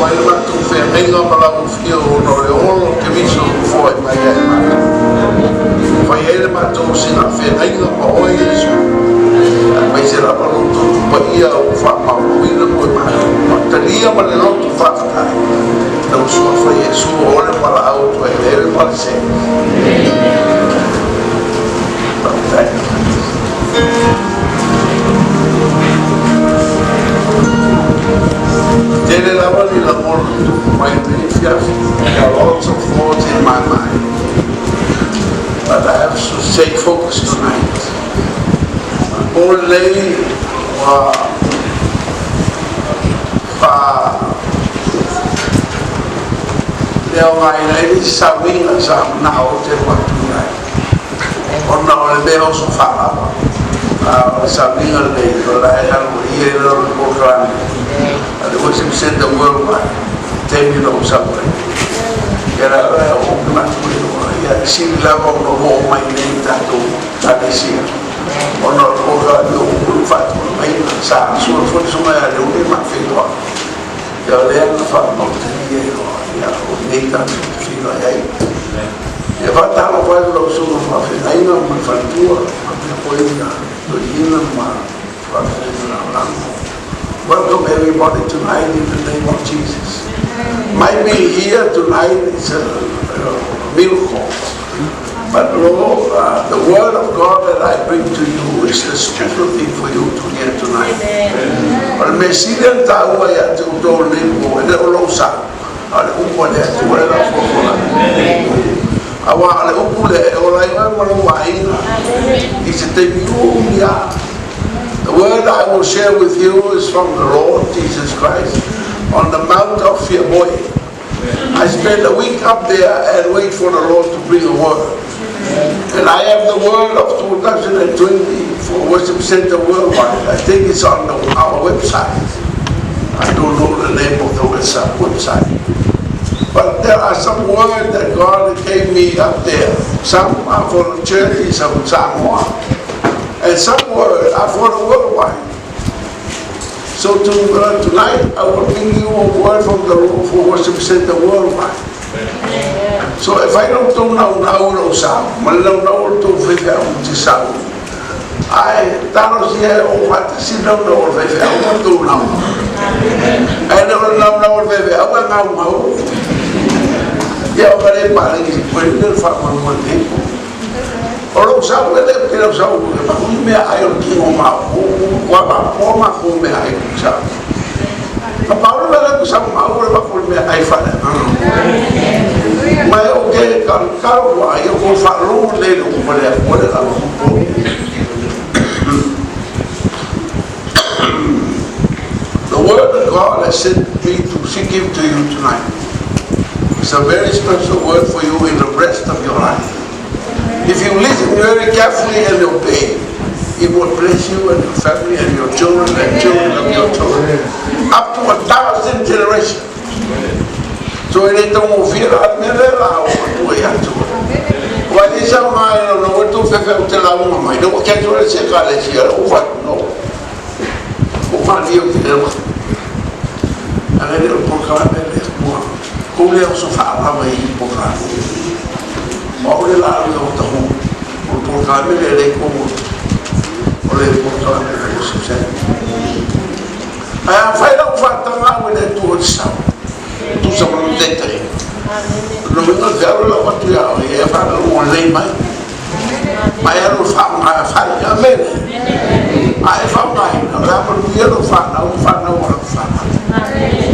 Fai le matou feagaiga ma lau Afio ona o le olo o Keriso ua foai mai ia i matou. Fai ai le matou siiga feagaiga ma oe Iesu, aemaise lava lo outou Tusi Paia ua faamauina mo i matou. Talia ma le loto faafetai. Lau suafa Iesu o le valaau toaelele ma le sē. Faafetai. Tele lava ni lagona tutupu mai lenei afiafi. There are lots of thoughts in my mind. But I have to stay focused tonight. Po lenei ua fa leo ngai nei le sauiga sa manao te watu ai. Ona o le mea oso whaalava. O le sauiga lenei, o la e alu i e le polokalame. A le Worship Center Worldwide, taimi na ou sau ai. Ia la la o manatu i loa, ia sili lava ona oo mai nei tatou ekalesia. Ona o le polokalame o ulu faatulagaina, sa sua foi le susuga ia Leone ma Feiloa. Ia o lea na faamautagia i loa, ia o nei tatou te feiloai ai. Ia faatalofa ai lau susuga faafeagaiga ma le faletua, faapea foi ia toeaiina ma faafeagaiga lagolago. Welcome everybody tonight in the name of Jesus. My being here tonight is a miracle. But Lord, the word of God that I bring to you is the special thing for you to hear tonight. O le mea sili ona taua ia te outou lenei po, e le o lou sa, a o le upu a le Atua e lau fofoga. Auā o le upu lea e ola ai oe ma lou aiga i se taimi umi lava. The word I will share with you is from the Lord Jesus Christ on the Mount of Fiamoe. I spent a week up there and wait for the Lord to bring a word. And I have the word of 2020 for Worship Center Worldwide. I think it's on our website. I don't know the name of the website. But there are some words that God gave me up there. Some are for the churches of Samoa. And some words are for the worldwide. So tonight I will bring you a word from the Lord for Worship Center Worldwide. So if I don't know now, now lo sa, malau na o tou faifeau te sau. Ae talosia e ou faatasi lau na o le faifeau ma tou nau. Ae le o le nau nau o le faifeau e gaumau. Ia o ka le palagi si koe le whaamanumu nei po. O lou sau e le ke lau sau e mahu mea ai o le tino ma o kua ma po ma ko mea ai ku sau. Ka paolo me le sau ma o le ma ko mea ai whare. Mai o ke ka karo wa i o ko wharongo le le upa le a le la po. The word that God has sent me to give to you tonight is a very special word for you in the rest of your life. If you listen very carefully and obey, it will bless you and your family and your children and children of your children. Up to 1,000 generations. So e le tau mo fia la me le la o tu e atu. Wa ni sa mai no no tu fe fe o te la unga mai. No ke tu le se ka le si o fa no. O fa ni o te le. A le o po ka me le mo. Ko le o so fa la mai po ka. Ma o le la o ta hu. O po ka me le le ko o le po ka me le so se. Ai a fai la fa tanga o le tu o sa. Tu sa mo te te. No me no te la watu ya o e fa no le mai. Mai alu fa ma fa ya me. Ai fa mai no la mo ni lo fa na o fa na o fa.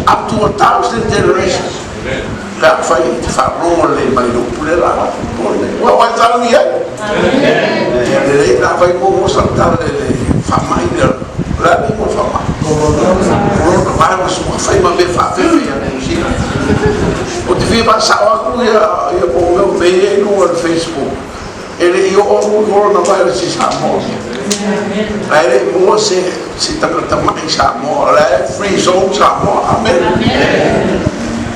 Up to 1,000 generations. Ka fai te fa no le mai no pule la po le. Wa wa ta ni ai. Ya le le la fai ko mo sa ta le le fa mai le la ni mo fa mai. Coronavirus ua fai ma mea faafefe ia Niu Sila. O te fia faasao aku ia ia po o mea o mea ia i luga o le Facebook. E le i oo atu le coronavirus i Samoa. La e le i maua se se tagata mai i Samoa. La e free zone Samoa. Amen.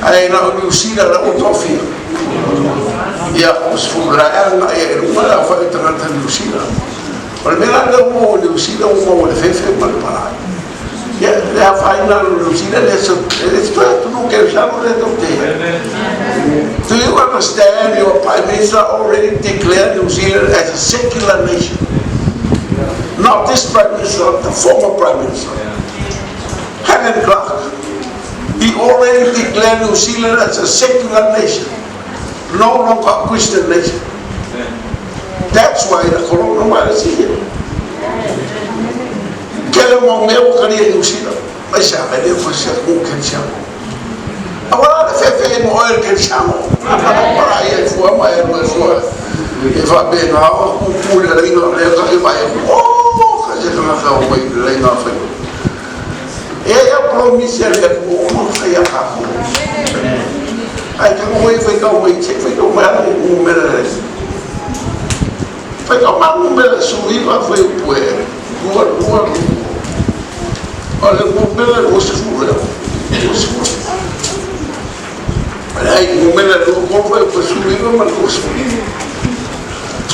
Ae na o Niu Sila la ua tofia. Ia o se fu la e agai ai i luga le aofai o tagata Niu Sila. O le mea la lea ua maua i Niu Sila ua maua i le fefe ma le palai. Ia, le afaina. na o Niu Sila le e le toe atunuu kerisiano lea tatou te i ai. Do you understand your Prime Minister already declared New Zealand as a secular nation? Not this Prime Minister, the former Prime Minister. Helen Clark. He already declared New Zealand as a secular nation, no longer a Christian nation. That's why the coronavirus is here. Kele mo mea ua kalia i Niu Sila, mai se ave lea fo se ku kerisiano. A wala le fefe mo oe le kerisiano. Para ia i fua mai e lue fua. E fa be nga o ku ku le leinga le ka ke mai. Oh, ka se ka ka o mai le leinga fai. E ia promise le ku o ma ia ka ku. Ai ka ko i fai kau mai che fai kau mai ala ku mele le. Fai kau mai ku mele su i va fai pue. Lua lua lua. O le ku mele o se fu le. O se fu. Ai ku mele lu ko fai ku su i va ma lu su.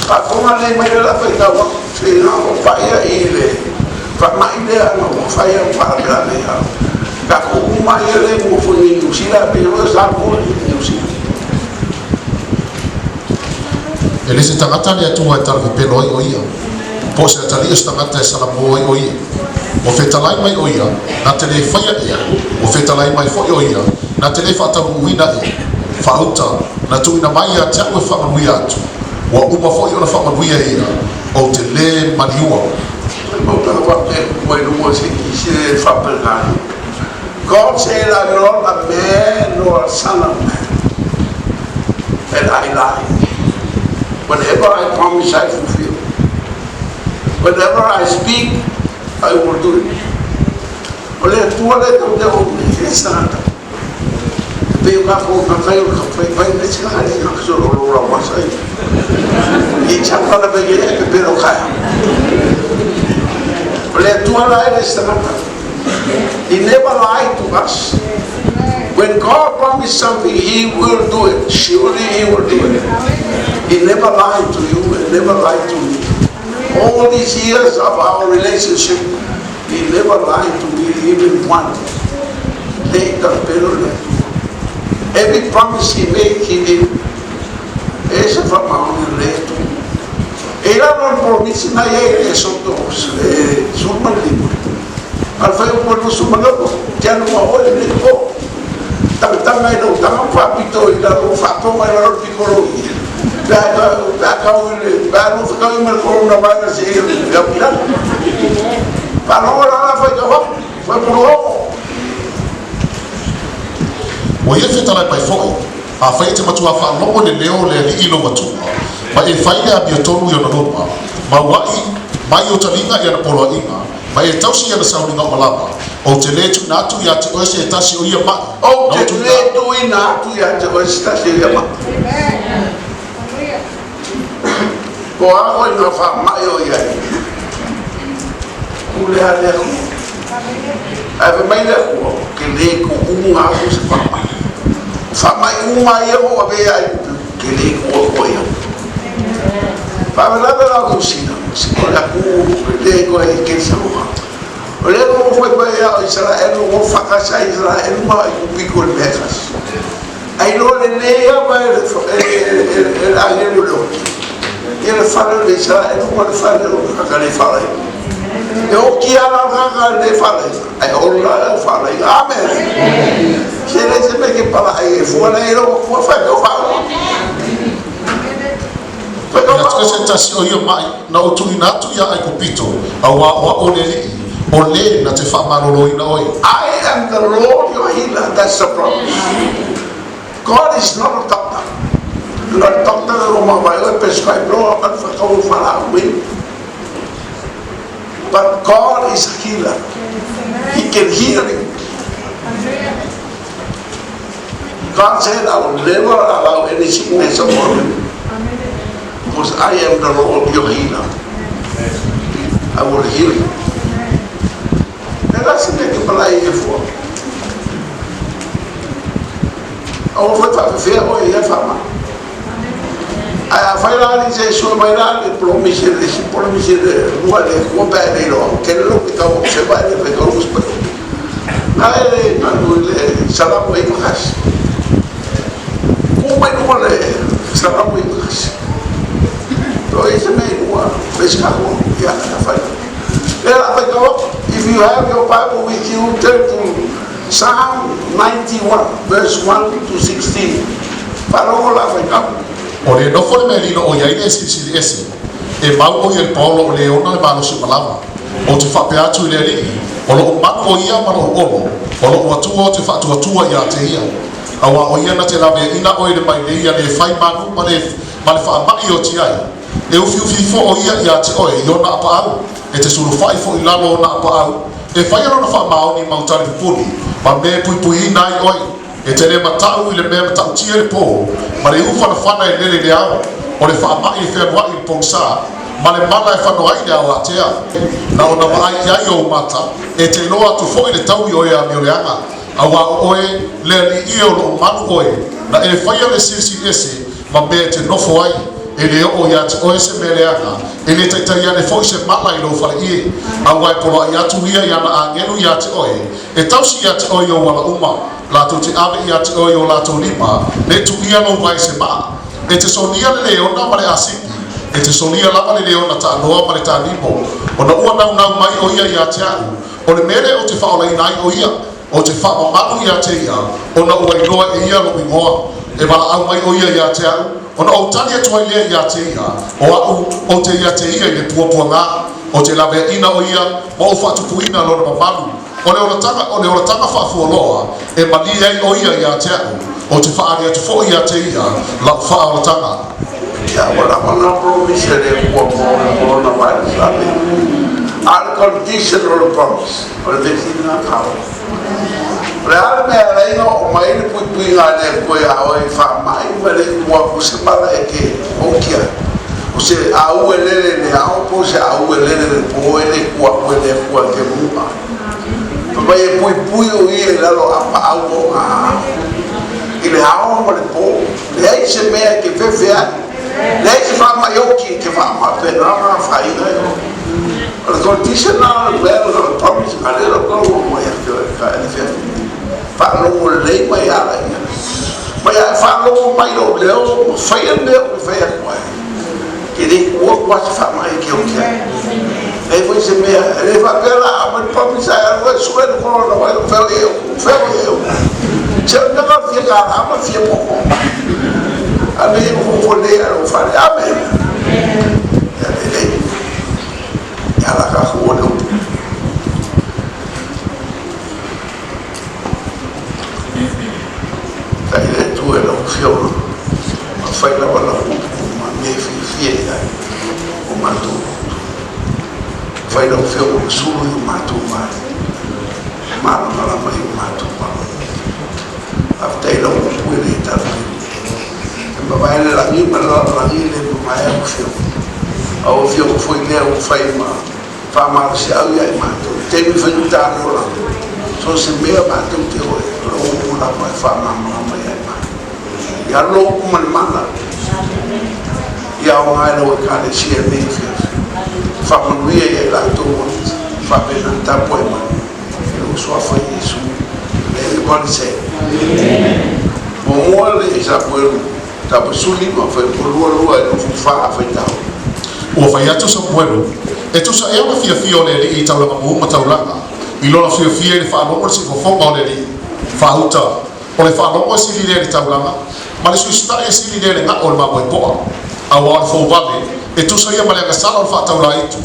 Pa konga nei mai la fai kau se na o pa ia i le fa mai le ana o fai a pa la le ha. Ka ko uma ia le mo fo ni New Zealand pe o sa mo ni New Zealand. E le se tagata le Atua e talapepelo ai o ia, po o se atalii o se tagata e salamua ai o ia. Ua fetalai mai o ia, na te le faia ea, ua fetalai mai foi o ia, na te le faataunuuina ea. Faauta, na tuuina mai ia te a'u e faamanuia atu, ua uma foi ona faamanuia e ia, ou te lē maliua. God said, I'm not a man nor a son of man that I lie. Whatever I promise, I fulfill. Whatever I speak, I will do it. O le Atua le tau te o me e sangata. Pe o ka ko ka kai o ka fai fai me se ka le ka so lo lo la wasa i. I chapa la pe ke pe pe lo kai. O le Atua la e le sangata. He never lied to us. When God promised something, He will do it. Surely He will do it. He never lied to you and never lied to me. All these years of our relationship, He never lied to me even once. Every promise He made, He did. E se faamaoni le Atua. E la no promise na ia e soto e suma limu. Al fai o no suma no te anu ma o le ko. Tanga tanga i lo tanga fa pito i la lo fa to mai la lo piccolo. Ba ka ba ka o le ba no fa ka i mal coronavirus e ya pila. Pa no la la fai ka fa pro. Ua ia fetalai mai foi, afai e te matua faalogo i le leo o le Alii lou Atua, ma e fai le amiotonu i ona luma, ma uaʻi mai ou taliga i ana poloaiga, ma e tausi i ana sauniga uma lava, ou te lē tuuina atu iā te oe se tasi o ia maʻi, Ou na te ou tuuina lē tuuina atu iā te oe se tasi o ia maʻi. Po o a oe ngā faamaʻi o i ai. Pule a le Akua. Ae fai mai le Akua, ou te lē tuuga aku se faamaʻi. O faamaʻi uma ia ua ou avea ai ou te lē tuu aku ai au. Faalavelave la o Niu Sila, o le atunuu lē toe kerisiano. O lea ua nofo ai mai a o Isaraelu, ua fakasa Isaraelu ma Aikupito i le mea e tasi. Ai loa lelei lava e le agelu o le oki. Ia le fale o le Isaraelu ma le fale o le kaka le fale. E oki ala kaka le fale. Ai ola le fale. Amen. Se le se me ke pala ai e fua nei lo kua fai ko fa. Fai ko Ia fa. te se tasi o ia maʻi, na ou tuuina atu iā Aikupito, auā o a'u o le Alii, o lē na te faamalolōina oe. I am the Lord your healer. That's the promise. God is not a doctor. Not doctor no ma vai o prescribe lo a fa ka o fala we. But God is a healer. He can heal you. God said, I will never allow any sickness upon you. Because I am the Lord your healer. I will heal you. E la se mea ke palai e fua. O fai faafefea oe ia faamaʻi. Ae afai la alii se sue mai la le promise le isi promise le lua le Atua pe a e le iloa, tele lou te tau o se vae le fai tau se pai. Na e manu i le 191. Tuu mai luga le 191. To i se mea i luga, Pesekago, ia, na fai. Lea la fai kau, if you have your Bible with you, turn to Psalm 91, verse 1 to 16. Faalogo la fai kau. O le nofo le mea lilo o i ai le Silisili Ese, e mau o ia i le paolo o le ona le malosi o malama. Ou te faapea atu i le Alii, O lo'u malu o ia ma lo'u olo, o lo'u Atua ou te faatuatua iā te ia. Auā o ia na te laveaina oe i le mailei a le fai manu ma le ma le faama'i oti ai. E ufiufi ifo o ia iā te oe i ona apaau, e te sulufa'i fo'i lalo ona apaau, e faia lona faamaoni mau tali pupuni, ma mea e puipuiina ai oe. E te le mata'u i le mea mata'utia i le pō, ma le ufanafana e lele i le ao, o le faama'i e fealua'i i le pogisa, ma le mala e fano ai i le ao ātea. Na ona vaai i ai ou mata, e te iloa atu fo'i le taui o e amioleaga, auā o oe, le Alii e o lo'u malu oe, na e faia le Silisili Ese ma mea e te nofo ai, e le oo iā te oe se mea leaga, e le taitai ane fo'i se mala i lou faleie, auā e poloa'i atu ia i ana āgelu iā te oe, E tausi ia te oe i ou ala uma, latou te ave ia te oe i o latou lima, ne i tuia lou vae se maa. E te solia le leona ma le asipi, e te solia lava le leona taanoa ma le tanimo, ona ua naunau mai o ia ia te a'u, o le mea lea ou te faaolaina ai o ia, ou te faamamalu ia te ia, ona ua iloa e ia lou igoa. E valaau mai o ia ia te a'u, ona ou tali atu ai lea ia te ia, o a'u ou te ia te ia i le puapuaga, ou te laveaina o ia, ma ou faatupuina lona mamalu. O le olataga, o le olataga faafualoa e malie ai o ia ia te a'u, ou te faaali atu fo'i ia te ia la'u faaolataga. Ia, ua lava na promise a le Atua mo le coronavirus. Amene. A o le condition o le promise, o le measili lena taua. O le a le mea e ala ai ona oo mai le puipuiga a le Atua ia oe i faamai ma le ua atu se mala e te okia ai? O se au e lele i le ao po o se au e lele i le po e le tua atu e le Atua e te muga. Fai mai e puipui o ia i lalo apaau o ona ao i le ao ma le po. Leai se mea e te fefe ai. Leai se faamai oki e te faamapena ma afaina ai oe. O le condition na o le mea o le promise a le lo mai a te ka e fefe. Faalogo lelei mai ala ia. Mai a e faalogo mai lou leo ma faia le mea ou te fai atu ai. Ke le ua atu a se faamai e ke oki ai. Leai foi se mea, e le faapea la a mai le promise ae alu e sue le corona vai o feo e o, feo e o. Se o mea ka fia kālā ma fia poko. A me i fofo nei a lou fale. Amen. Ia lelei. Ia la ka kua le upu. Faafetai i le Atua i lau Afioga, ua fai lava lau upu ma mea e fiafia i ai o matou loto. Fai lau Afioga ma sulu i o matou male, malamalama i o matou malo. Faafetai i lau upu e le talomemu. E mavae le lagi ma le lalolagi e le mavae au Afioga. Au Afioga foi lea ua fai ma Faamalosiau ia i matou i taimi faigata o le olaga, so o se mea matou te o ai, o lou upu lava e faamalamalama ia i matou. Ia alu lou upu ma le mana, ia aoga i lau Ekalesia i lenei afiafi. Faamanuia ia i latou o faapena tapuai mai i lou Suafa Iesu. Let everybody say, Amen. Muamua le Samuelu 15, fuaiupu 22 i 24 faitau. Ua fai atu Samuelu, E tusa ea ona fiafia o le Alii i taulaga mū ma taulaga, i lona fiafia i le faalogo i le siufofoga o le Alii. Faahuta, O le faalogo e sili lea i le taulaga, ma le suisita'i e sili lea i le ga'o o le mamoe po'a. Auā o le fou vale, e tusa ia ma le agasala o le faataulāitu.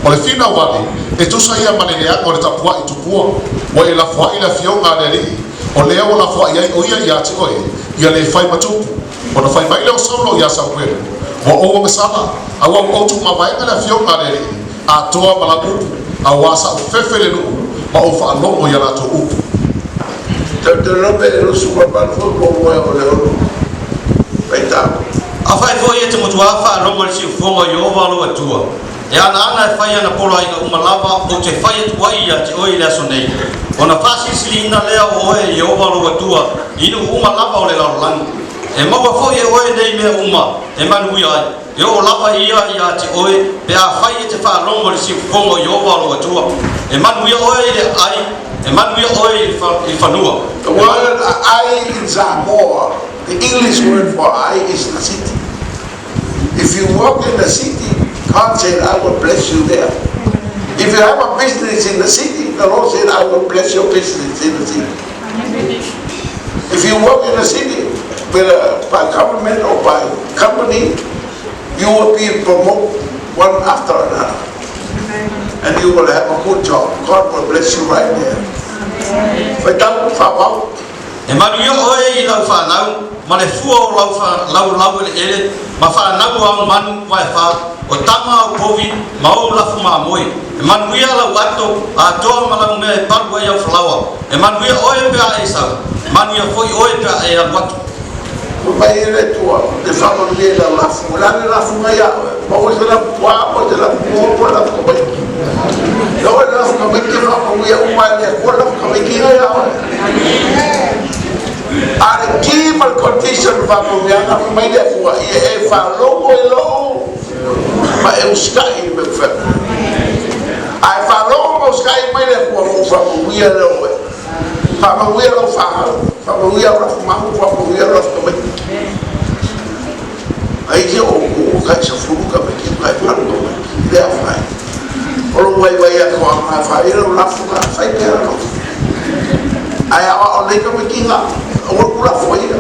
O le finau vale, e tusa ia ma le leaga o le tapua'i tupua. Ua e lafoa'i le Afioga a le Alii, o lea ua lafoa'i ai o ia iā te oe, ia le fai ma tupu. Ona fai mai lea o Saulo iā Samuelu, Ua ou agasala, auā ua ou tumavaega le Afioga a le Alii, atoa ma lau upu, auā sa ou fefe le nuu ma ou faalogo i a latou upu. Tautalolope e 28 foi po ua o le ono faitau. Afai foi e te matua faalogo i le siufofoga o Ieova lou Atua, E anaana e fai ana poloaiga uma lava ou te fai atu ai ia te oe i le aso nei, ona faasilisiliina lea o oe e Ieova lou Atua i nuu uma lava o le lalolagi. E maua foi e oe nei mea uma e manuia ai, e oo lava ia ia te oe pe afai e te faalogo i le siufofoga o Ieova lou Atua. E manuia oe i le ai E manuia oe i le fanua. The word ai in Samoa, the English word for ai is the city. If you work in the city, God said, I will bless you there. If you have a business in the city, the Lord said, I will bless your business in the city. If you work in the city, whether by government or by company, you will be promoted one after another. And you will have a good job. God will bless you right there. Faitau faaauau. E manuia oe i lau fanau, ma le fua o lau lau laueleele, ma fanau o au manu vaefa, o tama au povi, ma ou lafu mamoe. E manuia lau ato, atoa ma lau mea e palu ai au falaoa. E manuia oe pe a e sau, manuia foi oe pe a e alu atu. Fai mai le Atua, ou te faamanuia i lau lafu. O le a le lafuga ia oe? Maua se lafu puaa, maua se lafu moa, po o le lafu tamaiti. E oo i le lafu tamaiti e faamanuia uma e le Atua le lafu tamaiti ia oe. A o le key ma le condition o le faamanuiaga, fai mai le Atua, ia e faalogo i lou ma e usitai i le mea ou fai atu ai. A e faalogo ma usitai mai le Atua, ona ou faamanuia lea o oe. Faamanuia lau fanau, faamanuia au lafu manu, faamanuia au lafu tamaiti. Ai se o ku kai 10 tamaiti, kai 8 tamaiti, le afaina. O lou vaivai atoaga e fai lau lafu na fai pea lau. Ae aoao nei tamaiti na, aua ku lafu ai ia.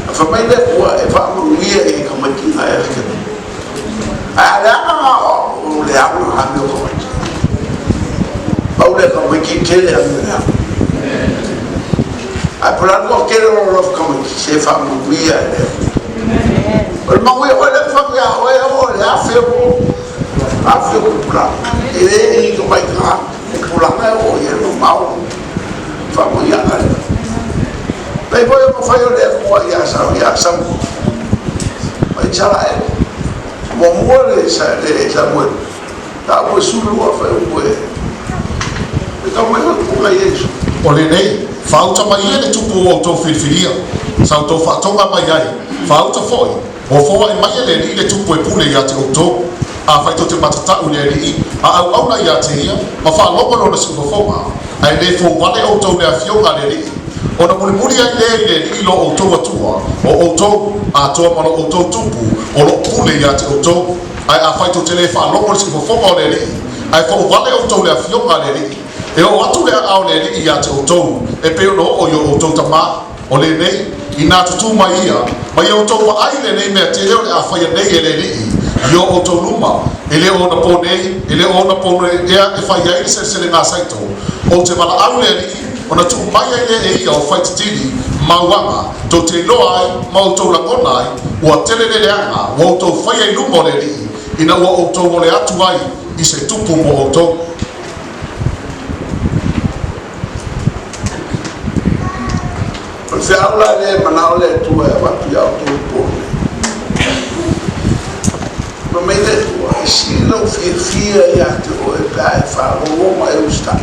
A fai mai le Atua e faamanuia i tamaiti na e ake. Ae a leaga na aoao, o leaga na amio tamaiti. Pau lea tamaiti tele amio leaga. Ae po o le a le toatele o lau lafu tamaiti, se faamanuia e le Atua. O le manuia foi lea e fai atu ia oe, e oo i le 1000 o 1000 o tupulaga. E le i tamaitai tupulaga e oo i ai le mamao faamanuiaga lea. Pei foi ona fai o le Atua ia Saulu ma Isaraelu. Muamua le Samuelu, tau e 12 fai upu e tau mai faatupuga Iesu. O lenei, faauta mai ia le tupu ua outou filifilia, sa outou faatoga mai ai, faauta foi, ua foai mai e le Alii le tupu e pule ia te outou. Afai tou te matatau i le Alii, a auauna ia te ia, ma faalogo lona siufofoga, ae le fouvale outou i le afioga a le Alii, ona mulimuli ai lea i le Alii lo outou Atua, o outou, atoa ma lo outou tupu, o lo o pule ia te outou. Ae afai tou te le faalogo i le siufofoga o le Alii, ae fouvale outou i le afioga a le Alii, e oo atu le aao o le Alii ia te outou, e pei ona oo i o outou tamā. O lenei, inā tutū mai ia, ma ia outou vaai lenei mea tele o le a faia nei e le Alii i o outou luma, e le o anapo nei, e le o anapo ea e fai ai le seleselega saito, ou te valaau le Alii, ona tuu mai ai lea e ia o faititili mauaga, tou te iloa ai ma outou lagona ai, ua tele le leaga ua outou faia i luma o le Alii, ina ua outou ole atu ai i se tupu mo outou. O le feau la lea e manao le Atua e avatu iā outou i po nei. Fai mai le Atua, e sili lou fiafia ia te oe pe a e faalogo ma e usitai,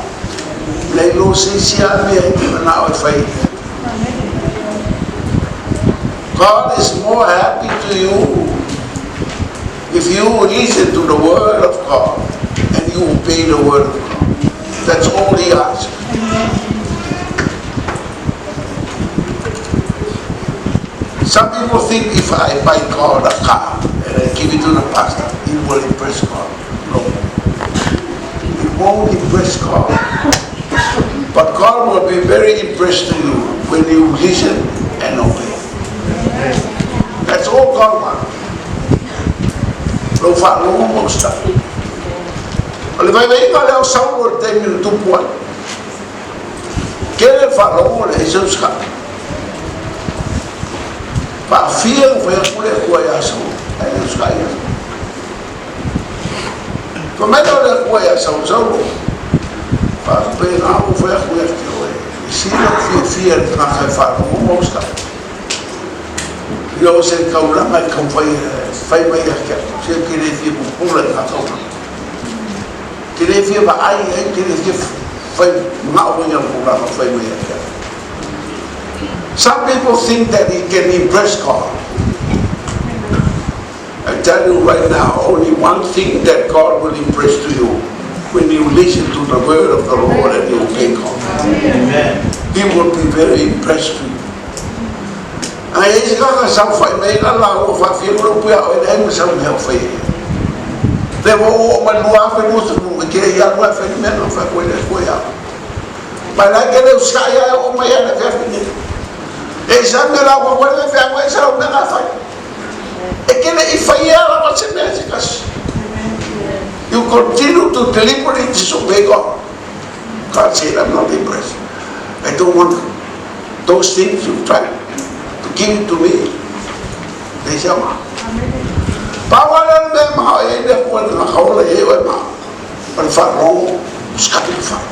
nai lo se isi lava mea e te manao e fai i le Atua. God is more happy to you if you listen to the word of God and you obey the word of God. That's all he asks. Some people think if I buy God a car and I give it to the pastor, it will impress God. No. It won't impress God. But God will be very impressed to you when you listen and obey. That's all God wants. Lou faalogo ma usitai. O le vaivaiga lea o Saulo i le taimi na tupu ai. Tele le faalogo leai se usitai. Faafia na fai atu le Atua ia Saulo, ae le usitai ia Saulo. Fai mai lea o le Atua ia Saulo, Saulo, faapena ua fai atu ia te oe, e sili lou fiafia i le tagata e faalogo ma usitai. I lo se taulaga e taumafai e fai mai ia te au, se ou te le fia pupula i lena taulaga. Ou te le fia vaai i ai, ou te le fia fai manao foi i lana tulaga o fai mai ia te au. Some people think that he can impress God. I tell you right now, only one thing that God will impress to you. When you listen to the word of the Lord and you obey God, He will be very impressed with you. A i ai se tagata saofai mai la la ua faafia le upu ia oe leai ma sau mea o fai ai. Lea ua ou oo mai le 2020 e te le i alu ae fai le mea na fai atu ai le Atua ia oe. Ma la e te le usitai lava e oo mai lava i le afiafi nei. E i sa mea la ua ua le feagai ai sa mea na fai. E te le i faia lava se mea se tasi. You continue to deliberately disobey God. God said, I'm not impressed. I don't want those things you try to give to me. Leai se aoga. Pau lava lea o le mea e manao i ai le Atua i le tagata ola i ai oe ma o le faalogo usitai le fale.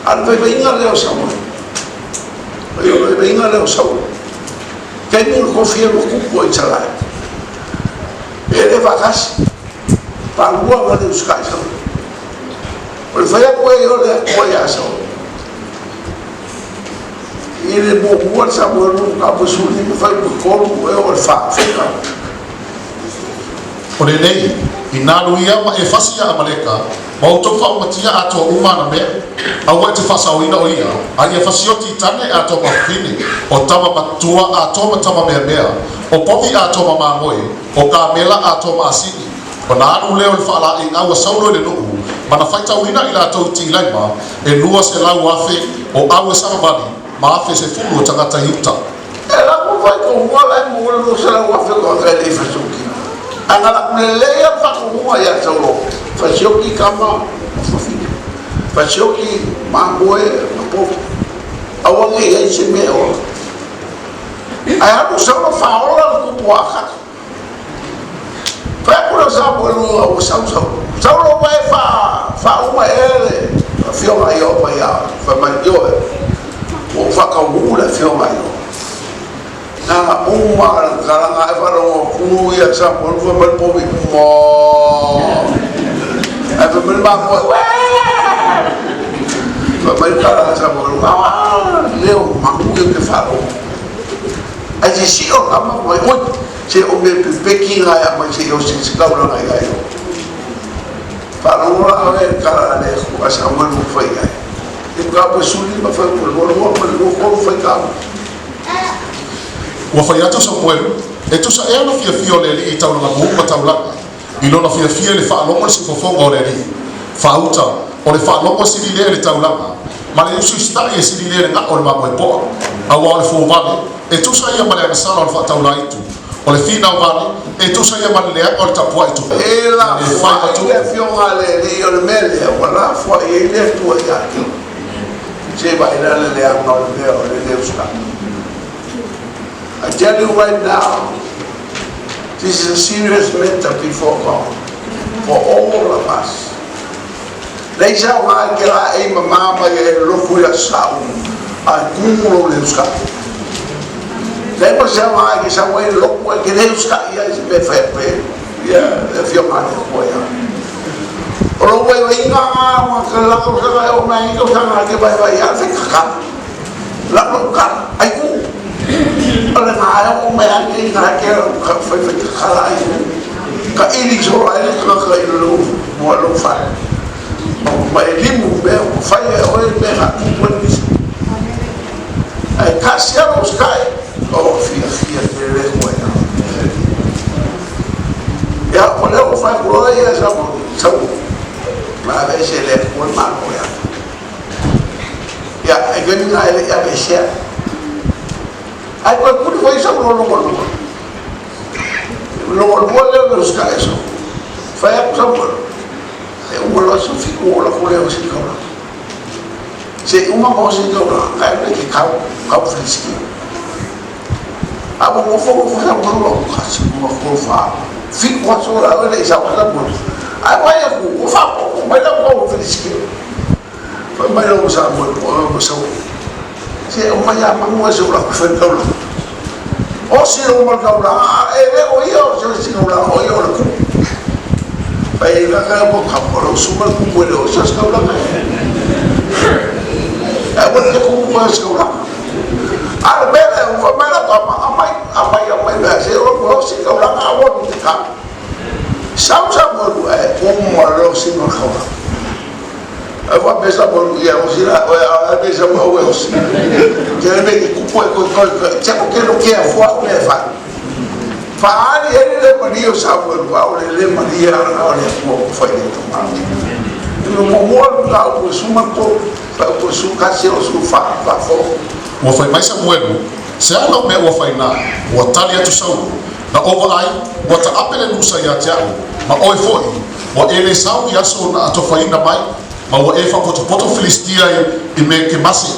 A o le vaivaiga lea o Samuel, o le vaivaiga lea o Saulo, taimi o le kofia ua tupu ai Isaraelu, e le faatasi, faalua ona le usitai Saulo. O le fai atu ai o le Atua ia Saulo, i le muamua le Samuel mataupu 15 fuaiupu 3 e oo i le 4, faitau. O lenei, ina alu ia ma e fasi ia Amaleka, ma outou faaumatia atoa uma ana mea, aua e te faasaoina o ia, a ia fasioti i tane atoa ma fafine, o tama matua atoa ma tama meamea, o povi atoa ma mamoe, o kamela atoa ma asini. Ona alu lea o le faalaeiau a Saulo i le nuu, ma na faitauina i latou i Tilaima, e 200,000 o au e savavali, ma 10,000 o tagata i uta. E laku fai tohua la e maua le 200,000 o tagata e le i fasioki. Ae na laku lelei a le faatonuga ia Saulo, fasioki tama ma fafine, fasioki mamoe ma povi, aua ne i ai se mea e ola. Ae alu Saulo faaola le tupu o Akaka. Fai atu lea o Samuelu ua sau Saulo. Saulo ua e faauma ea le afioga a Ieova ia oe? Fai mai, Ioe, ua ou faataunuu le afioga a Ieova. Na uma le talaga ae faalogo atu ia Samuelu fai mai le povi, Moo! Ae fai mai le mamoe, Uee! Fai mai le tala a Samuelu, Aa, leo manu ia ou te faalogo. Ae se sio la ma mai, oi, se o mea pepeki na e aumai se i o se se taulaga ia i o. Faalogo la oe i le tala a le Atua a Samuelu ua fai ai. E mataupu e 15 fuaiupu e 22 ma le 23 faitau. Ua fai atu Samuelu, E tusa ea ona fiafia o le Alii i taulaga mu ma taulaga, i lona fiafia i le faalogo i le sifofoga o le Alii. Faauta, o le faalogo e sili lea i le taulaga, ma le usiusitai e sili lea i le gao o le mamoe poa. Aua o le fovale, e tusa ia ma le agasala o le faataulaitu, o le finau vale, e tusa ia ma le leaga o le tapuai tupu, E ma le lafoai faiva le tupu. Afioga a le Alii o le mea lea ua lafoai ai le Atua ia te oe. Se vaai la le leaga o le mea o le le usitai. I tell you right now, this is a serious matter before God for all of us. Leai se aoga i ke laei mamā mai e loku i aso sa uma, a e kumu lou le usitai. Leai ma se aoga i ke sau ai loku ai ke le usitai ai se mea e fai atu ai ia le afioga a le Atua ia. O lou vaivaiga lena ua ka la tausaga e oo mai ai tausaga ke vaivai a fai kakala. Lau lou kala, ai ku. O le na e oo mai ai nei na ke ka fai fai kakala ai. Ka ili solo ai le tagata i lou mua lou fale. Ma e limu mea ua fai e oe mea na tupu ai nisi. Ae kasi a lou sky, o fiafia tele le koe ia. Ia, o lea ua fai atu loa ia sa sau. Ma aveese le Atua le Malo ia. Ia, e taimi na e le i aveesea. Ae toe tuli foi Saulo lona lua. Lona lua lea o le usitai Saulo. Fai atu Samuelu, e uma loa se fitu o lako lea o se taulaga. Se i uma ma o se taulaga, ae le ke kau, kau Filisitia. A ua nofo nofo Samuelu ua kasi ua kolofa. Fitu aso la le i sau Samuelu. Ae vai atu, ua faaopoopo mai lau kau Filisitia. Fai mai lau Samoa po o ma Samoa. Se o mai a manu e se ula ku fai taulaga. O si o ma taulaga e le o ia o se si taulaga o ia o le ku. Fai la ka mo ka mo lo su ma ku le o se taulaga. E ua te ku mo se taulaga. A le mele o fa mai la ka ma amai amai amai la se o mo si taulaga a wo te ka. Sau Samoa e ma le osina o le kaulana. Ae faapea Samuelu, Ia osi la oe, a o le a le mea i sau au e osi? Tele mea i te tupu e toe toe toe, te ako ke no kea fua au mea e fai. Faaali ai le le malie o Samuelu, a o le le malie a o le Atua ua fai i le tamā. I le muamua le mataupu e 13, mataupu e 11, 14, 14. Ua fai mai Samuelu, Se a lau mea ua fai na? Ua tali atu Saulo, Na ou vaai, ua taape le nuu sa ia te a'u, ma oe foi, ua e le sau i aso na atofaina mai, ma ua e faapotopoto Filistia i Mekemase.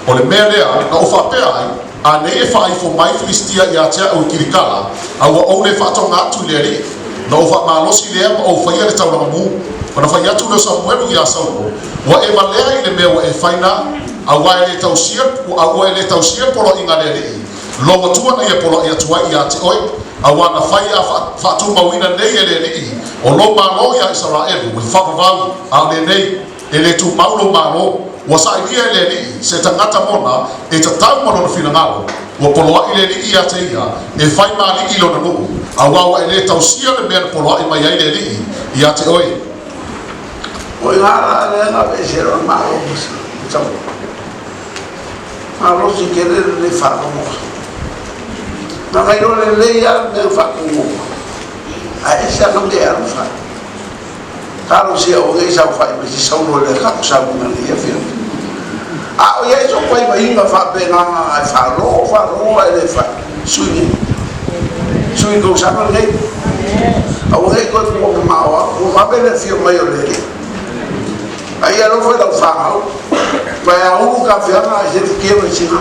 O le mea lea na ou faapea ai, Anei e faaifo mai Filistia ia te a'u i Kilikala, a ua ou le faatoga atu i le Alii. Na ou faamalosi lea ma ou faia le taulaga mu. Ona fai atu lea o Samuelu iā Saulo, Ua e valea i le mea ua e fai na, aua e le tausia, a ua e le tausia le poloaiga a le Alii, lou Atua na ia poloai atu ai ia te oe, auā na fai a faatumauina nei e le Alii o lou malo iā Isaraelu e faavavau, a o lenei, e le tumau lou malo, ua sailia e le Alii se tagata mona e tatau ma lona finagalo, ua poloai le Alii ia te ia e fai ma alii i lona nuu, auā ua e le tausia le mea na poloai mai ai le Alii ia te oe. O i la lea na aveese lona malo ma Samoa. Malosi tele lenei faalogo. Na mailoa lelei lava le mea na faatumuga, ae ese lava ka mea e alu fai. Talosia aua nei saofai mai se saunoa i le kako saunoaga i lenei afiafi. A o i ai sou vaivaiga faapena e faalogo faalogo ae le fai, sui nei. Sui i tausaga lenei. Aua nei toe tuua mamao atu, ua vave le afio mai o le Alii. A ia alofa i lau fanau, ma e aulu ka feaga ae se futia mai sina.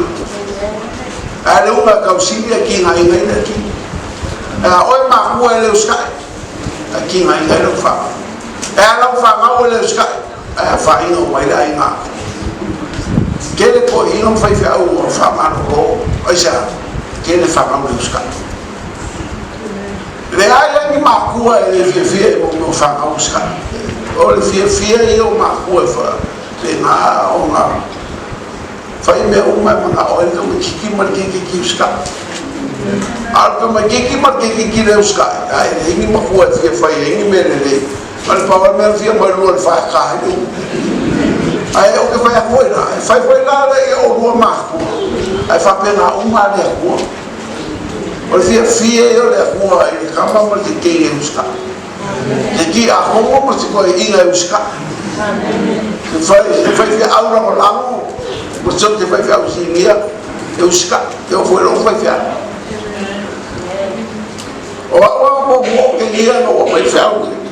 Ae le uga e tausili e tigaina ai le tino. E a oe makua e le usitai, ae tigaina ai lau fanau. E a lau fanau e le usitai, ae afaina uma ai le aiga. Tele toeaiina ma faifeau ua faamalolo, aisea? Tele fanau le usitai. Leai lava ni makua e le fiafia i mea o fanau usitai. O le fiafia ia o makua e faapena ona fai mea uma e manao ai le tamaitiiti ma le keikiki usitai. A o le tamaitiiti ma le keikiki le usitai, a e leai ni matua e fia fai ai ni mea lelei. Ma le pau lava le mea na fia mai lua i le faata ai le upu. Ae ou te fai atu foi la, e fai foi la le ia oulua matua, ae faapena uma lava le Atua. O le fiafia ia o le Atua i le tama ma le teine e usitai. Le tiakono ma se toeaina e usitai. Se fai, se faifeau lagolago ma se se faifeau sinia e usitai. E oo foi i lou faifeau. O au lava muamua ou te lia na ou aumai le feau lenei.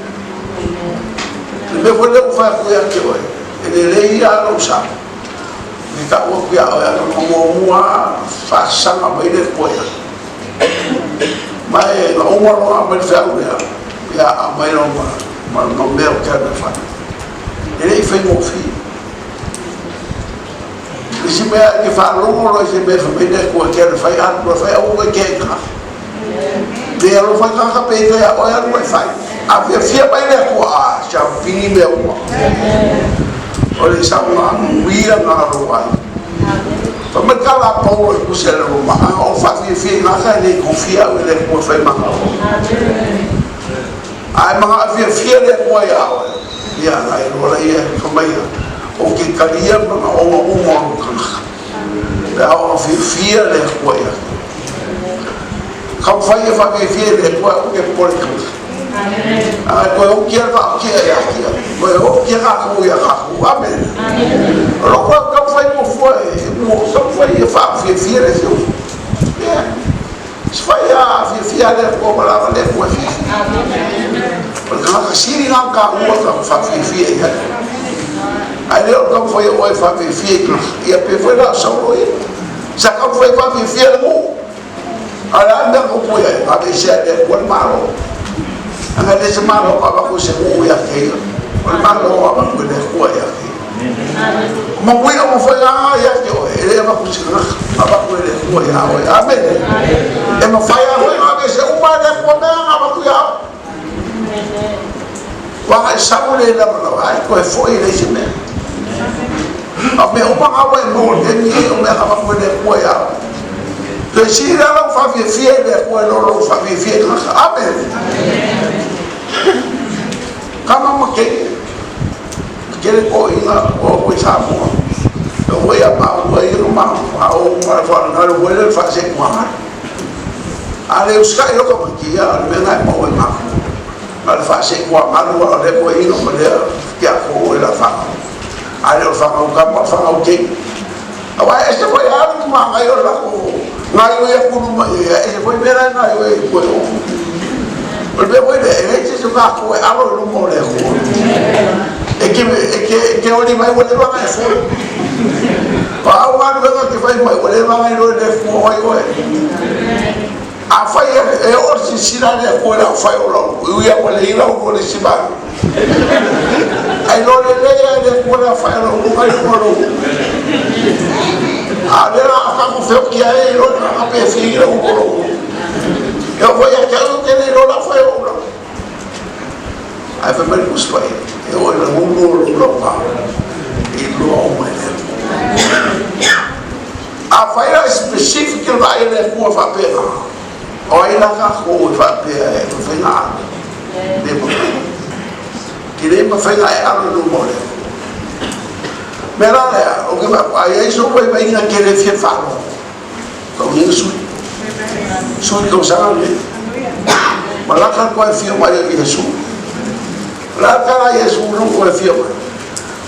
Le mea foi lea ua fai atu ia te oe, e lelei lava lou sa. E tau atu ia oe, ana muamua lava faasaga mai le Atua ia. Ma e na uma loa aumai le feau lea, ia aumai loa ma, ma, ma mea o te alu e fai. E le i faigofie. Le isi mea e te faalogo loa i se mea fai mai le Atua e te alu e fai, alu loa e fai, aua koe te aitala. Pe alofa i tagata pe ita ia oe alu e fai. A fiafia mai le Atua, a siaupini mea uma. O le saunoaga na alo ai. Fai mai ka la Paulo i tusi a le Roma, a o faafiafia i gata e le tofia au e le Atua e fai manao. Ae manao fiafia le Atua ia oe. Ia, na iloa laia fai mai ia, ou te talia manaoga uma o lou tagata. Pe a o fiafia le Atua ia te oe. Taumafai e faafiafia i le Atua aua te popole i tagata. Ae toe okia le vaaokia ia te ia. Toe okia tatou ia tatou. Amene. O lou taumafai muafua e taumafai e faafiafia le isi uso. Yeah. Se fai a fiafia le Atua ua lava le Atua e fiafia. O le tagata sili na ona taua ka faafiafia i ai. Ae le o le taumafai o oe e faafiafia i tagata. Ia pe foi la o Saulo ia. Sa taumafai e faafiafia le nuu. A o le a le mea na tupu i ai? Aveesea e le Atua le Malo. Leaga e le se Malo na avatu i se nuu ia te ia. O le Malo na avatu e le Atua ia te ia. O manuia uma foi la ia te oe, e le avatu i se tagata, avatu e le Atua ia oe. Amene. E mafai lava foi ona aveesea uma e le Atua mea na avatu ia oe. Ua agai sau le lavalava, ae toe foi e leai se mea. A o mea uma na ua e maua i le taimi nei, o mea na avatu e le Atua ia oe. Toe sili la lou faafiafia i le Atua i lo lou faafiafia i tagata. Amene. Kama ma keiki, tele toeaiina o oo i Samoa, e oo foi ia maua ia na mafaufau ma le faalegalu foi lea i le faaseuga. A le usitai loa tamaiti, ia o le mea lena e maua e matou. Na o le faaseuga galu lava o lea toeaina ma lea tiakono i lau fanau. A le o le fanau tama o le fanau teine. Aua e ese foi lava le manaia o le latou gaoioi atu i luma i ai, ae ese foi mea la e gaoioi ai i tua i o. O le mea foi lea, e leai se isi o tatou e alo i luma o le Atua. E te, e te, e te oli mai ua leva ona e foe. O au galuega e te fai mai ua leva ona iloa e le Atua o ai oe. Afai e oo le silasila a le Atua i lau fai o lau, e ui lava ua leai lau lua i le isi vaega. Ae iloa lelei lava e le Atua le aofai o lau luga i luga o lou. A o lea la a tatou feoti ai, e iloa le tagata pe fia lau o lou. E oo foi ia te au ou te le iloa le aofai o ou lau. Ae fai mai le Tusi Paia, e oo i le ulu o lou lauga, e iloa uma e le Atua. Afai la e specific le vaai a le Atua faapena, o ai la tatou e faapea e mafai ona alo? Le mafai. Ke le mafai ona e alo i luma o le Atua. Mea la lea, ou te faapea, a i ai sou vaivaiga e te le fia faalogo, tau ia sui. Sui tausaga lenei. Malaka le toe afio mai o Iesu. O le a le tala a Iesu i lou toe afio mai?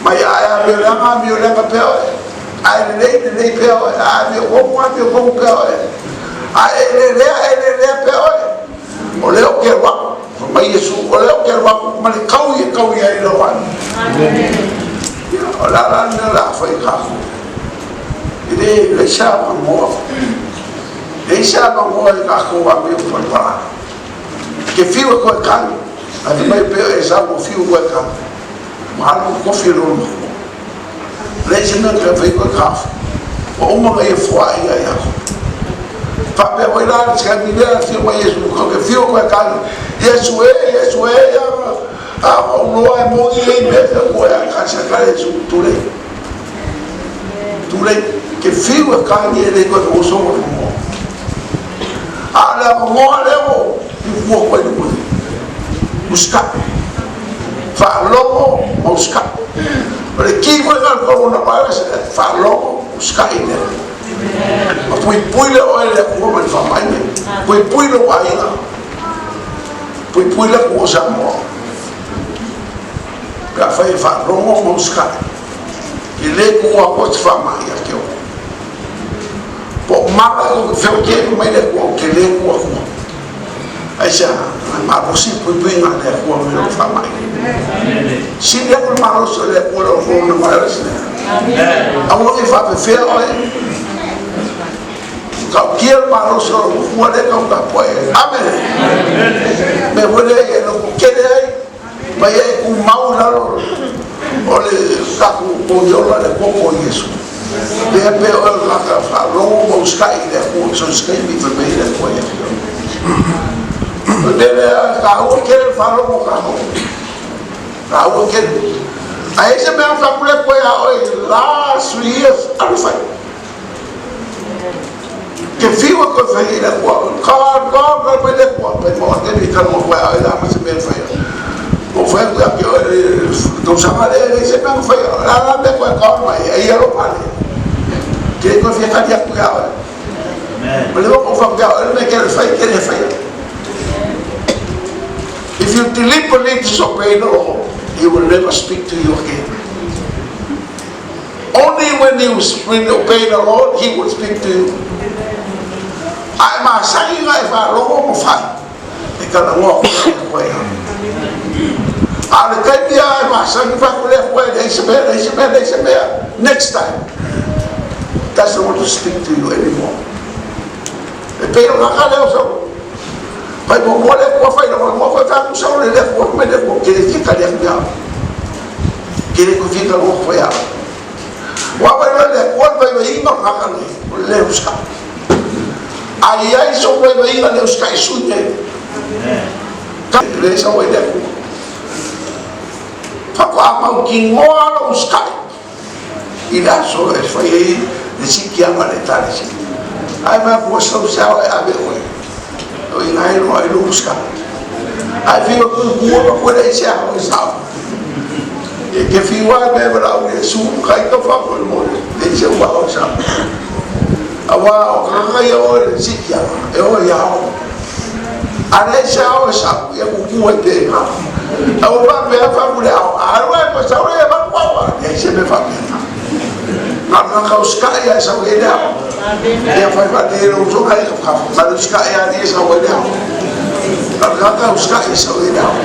Mai a e amioleaga, amioleaga pea oe. A e lelei, lelei pea oe. A e amiotonu, amiotonu pea oe. A e lelea, e lelea pea oe. O lea ou te alu atu, fai mai Iesu, o lea ou te alu atu ma le taui e taui ai lou alu. Ia, o le a la le mea o le a fai e tatou? E le leai se avanoa. Leai se avanoa i tatou amio palapala. Ke fiu e koe kani, ae fai mai pea Esau ua fiu koe kani. Ma alu kofi e lona matua. Leai se mea na fai koe kafe. Ua uma ona ia foai ia Iakopo. Faapea foi la le taimi lea afio mai Iesu, ke fiu e koe kani. Iesu e, Iesu e, ia a ou loa e moni ei mea te koe a kasi a kare Iesu tulei. Tulei, ke fiu e kani e le koe oso o le moa. A o le avanoa lea ua pupua koe i luma nei. Usitai. Faalogo ma usitai. O le ki foi lena o le coronavirus, faalogo, usitai i le Atua. Ma puipui le oe i le Atua ma le faamai nei. Puipui lou aiga. Puipui le atunuu o Samoa. Pe afai e faalogo ma usitai, e le tuua atua se faamai ia te oe. Po o mala e ou feotiai mai le Atua, ou te le tuua atua. Aisea? Na malosi le puipuiga a le Atua mai lou faamai. Sili atu le malosi o le Atua i lou coronavirus lea. Aua ne i faapefea oe. Tautia le malosi o lou Atua lea e tau tapuai ai. Amene. Mea foi lea ia lototele ai ma ia e tumau i lalo o le tatou poniola le toto o Iesu. Lea pei o le tagata faalogo ma usitai i le Atua, so se taimi fai mai ai le Atua ia te oe. O le mea lea e taua tele le faalogo o tatou. Taua tele. A i ai se mea na fai atu le Atua ia oe last 3 years, alu fai. Ke fiu e koe fai i le Atua, God, God, God, mai le Atua, pai maua taimi e talanoa koe a oe la ma se mea e fai ai. Ua fai atu ia te oe le tausaga lea, e leai se mea na fai, o le a la le mea koe God mai ai, ai alofa le. Ke le toe fia tali atu ia oe. Ma le ua fai ia oe le mea ke le fai, ke le fai. If you deliberately disobey the Lord, He will never speak to you again. Only when you when you obey the Lord, He will speak to you. A e masani na e faalogo ma fai, e talanoa koe i le Atua ia. A o le taimi lava e masani fai atu le Atua e leai se mea, leai se mea, leai se mea. Next time, doesn't want to speak to you anymore. E pei o laka lea o sau. Fai muamua le Atua, fai lua, fai atu sau le Atua, fai mai le Atua, ke le fia tali atu ia au. Ke le fia talanoa atu ia au. Ua vaai loa le Atua le vaivaiga o le tagata lenei, o le le usitai. A i ai sou vaivaiga le usitai sui nei. Le sau ai le Atua. Faatoa mautinoa lou usitai i le aso e fai ai le sikiaga a le Ekalesia. Ae fai atu ua sau se ao e ave oe. O i ina e iloa ai lou usitai. Ae fiu e kuku ma koe leai se ao e sao. E te fiu lava e mea valaau Iesu ma kai ka faamolemole, leai se ao e sao. Aua o tagata ia o i le siitiaga, e o i ao. A leai se ao e sau, ia kuku ai pea i ina. Ae ua faapea fagu le ao, a alu ae toe sau lea e valu au a, leai se mea faapena. Na o le tagata usitai lava e sau i ai le ao. Ia fai faalelei e lou uso na ia ka na le usitai lava alii e sau ai le ao. Na o le tagata usitai e sau ai le ao.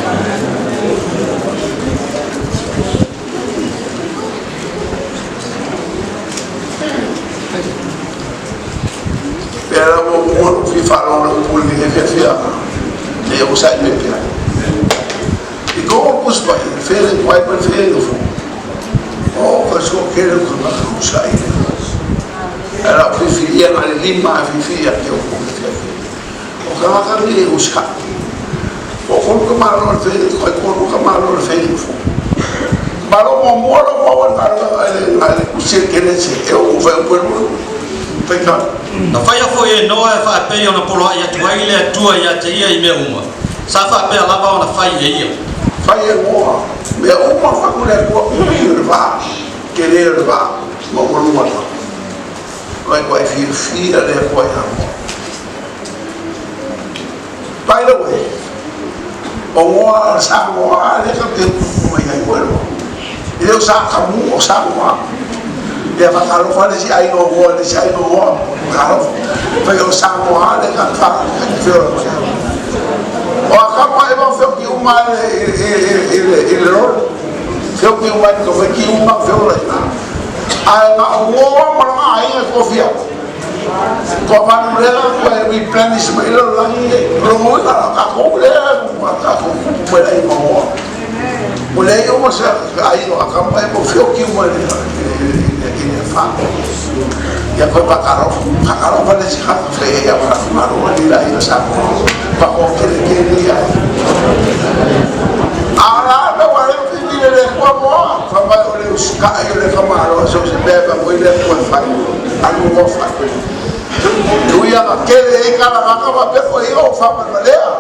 Pea la ua ua lou fia faalogo i le upu i le fiafia e onosai mai pea. I ko upu spai, fele kuai ma le fele nofo. O ka sua kele o tagata onosai le. Ae la o fifilia na le lima a fifi a te o ko fiafia. O tagata ni e usikai. O kolu ka malo le fele kuai, kolu ka malo le fele nofo. Malo muamua lo maua le galuega i le kusi e kele se e o fai upu e lua. Faitau. Na faia foi e Noa e faapei ona poloai atu ai le Atua ia te ia i mea uma, sa faapea lava ona fai e ia. Fai e Noa mea uma fagu le Atua umi o le vaa, tele o le vaa, maualuga o le vaa. Mai koe fiafia le Atua ia Noa. By the way, o Noa sa Noa lea tatou te upu mai ai koe loa. E le o sa kamu o sa Noa. Ia faatalofa le isi aiga o Noa i le isi aiga o Noa. Faatalofa. Fai o sa Noa lea tatou feola mai ai. O Akama e mau feoki uma i le lolo. Feoki uma i le tamaiti uma feola i ina. Ae na o Noa ma lona aiga e toafia. Toavalu lea koe replenish mai lalolagi e lona uiga la tatou lea ua tatou tupu mai le aiga o Noa. Ua leai uma se aiga o Akama e mo feoki uma i le fa. Ia koe faatalofa, faatalofa le isi kata fai ai au fatumalo ali la aiga sa Noa. Whakokere kere ia. A la me wa le fifi le le kua moa, fa mai o le usikai o le kamalo so se mea fa moi le kua fai. Alu mo fai. E ui ana kele e kala kaka ma pe ko ia o fa ma lea.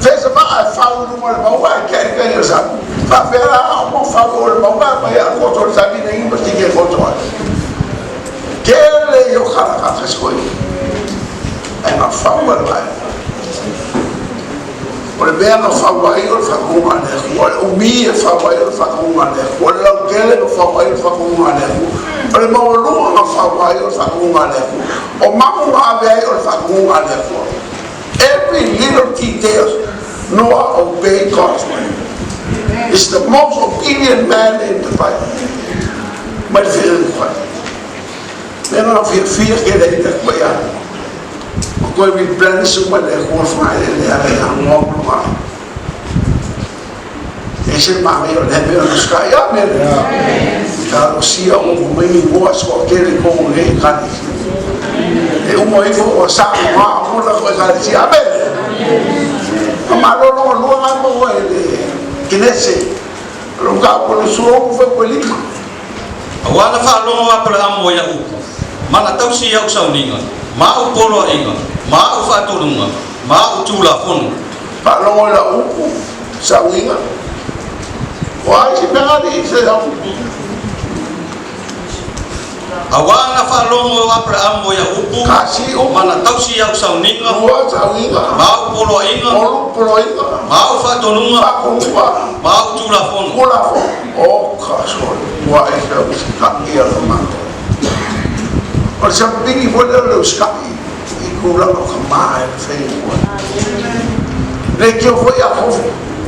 Fe se maa e fau i luma o le mauga e keri keri o sami. Fa fe la o mo fau o le mauga ma ia koto le sami nei ma tike koto ai. Kele i o kala kaka se koi. Ai ma fau a le vai. O le mea na fau ai o le faatonuga a le Atua, o le umi e fau ai o le faatonuga a le Atua, o le lautele na fau ai o le faatonuga a le Atua, o le maualuga na fau ai o le faatonuga a le Atua, o magu na ave ai o le faatonuga a le Atua. Every little details, Noah obeyed God's way. He's the most obedient man in the Bible. Mai le feagaiga. Mea na fiafia kele ai le Atua ia Noa. Ma toe replenish uma le Atua whaelele ala ia Noa ma lona aiga. E ese le manaia o lea mea o le sky. Amene. Talosia o mo mai ni moa soa kele kongo nei ekalesia. E uma ifo ua sa ngā o la ko ekalesia. Amene. Ma malolo lua ngai maua e le kinese. Lo ka ko le suo ko fe ko lima. Aua na faalogo Aperaamo i au upu, ma na tausi i au sauniga, ma au poloaiga, ma au faatonuga, ma au tulafono. Faalogo i lau upu, sauniga. O ai se mea alii se au. Aua na faalogo Aperaamo i au upu, Kasi upu. ma na tausi i au sauniga, Lua sauniga. ma au poloaiga, Tolu poloaiga. ma au faatonuga, Faatonuga. ma au tulafono. Tulafono. O ka sole. Ua e se usikai a le matou. O le sapili foi lea o le usikai i tulaga o ka ma e le fai Leitio foi a kofu.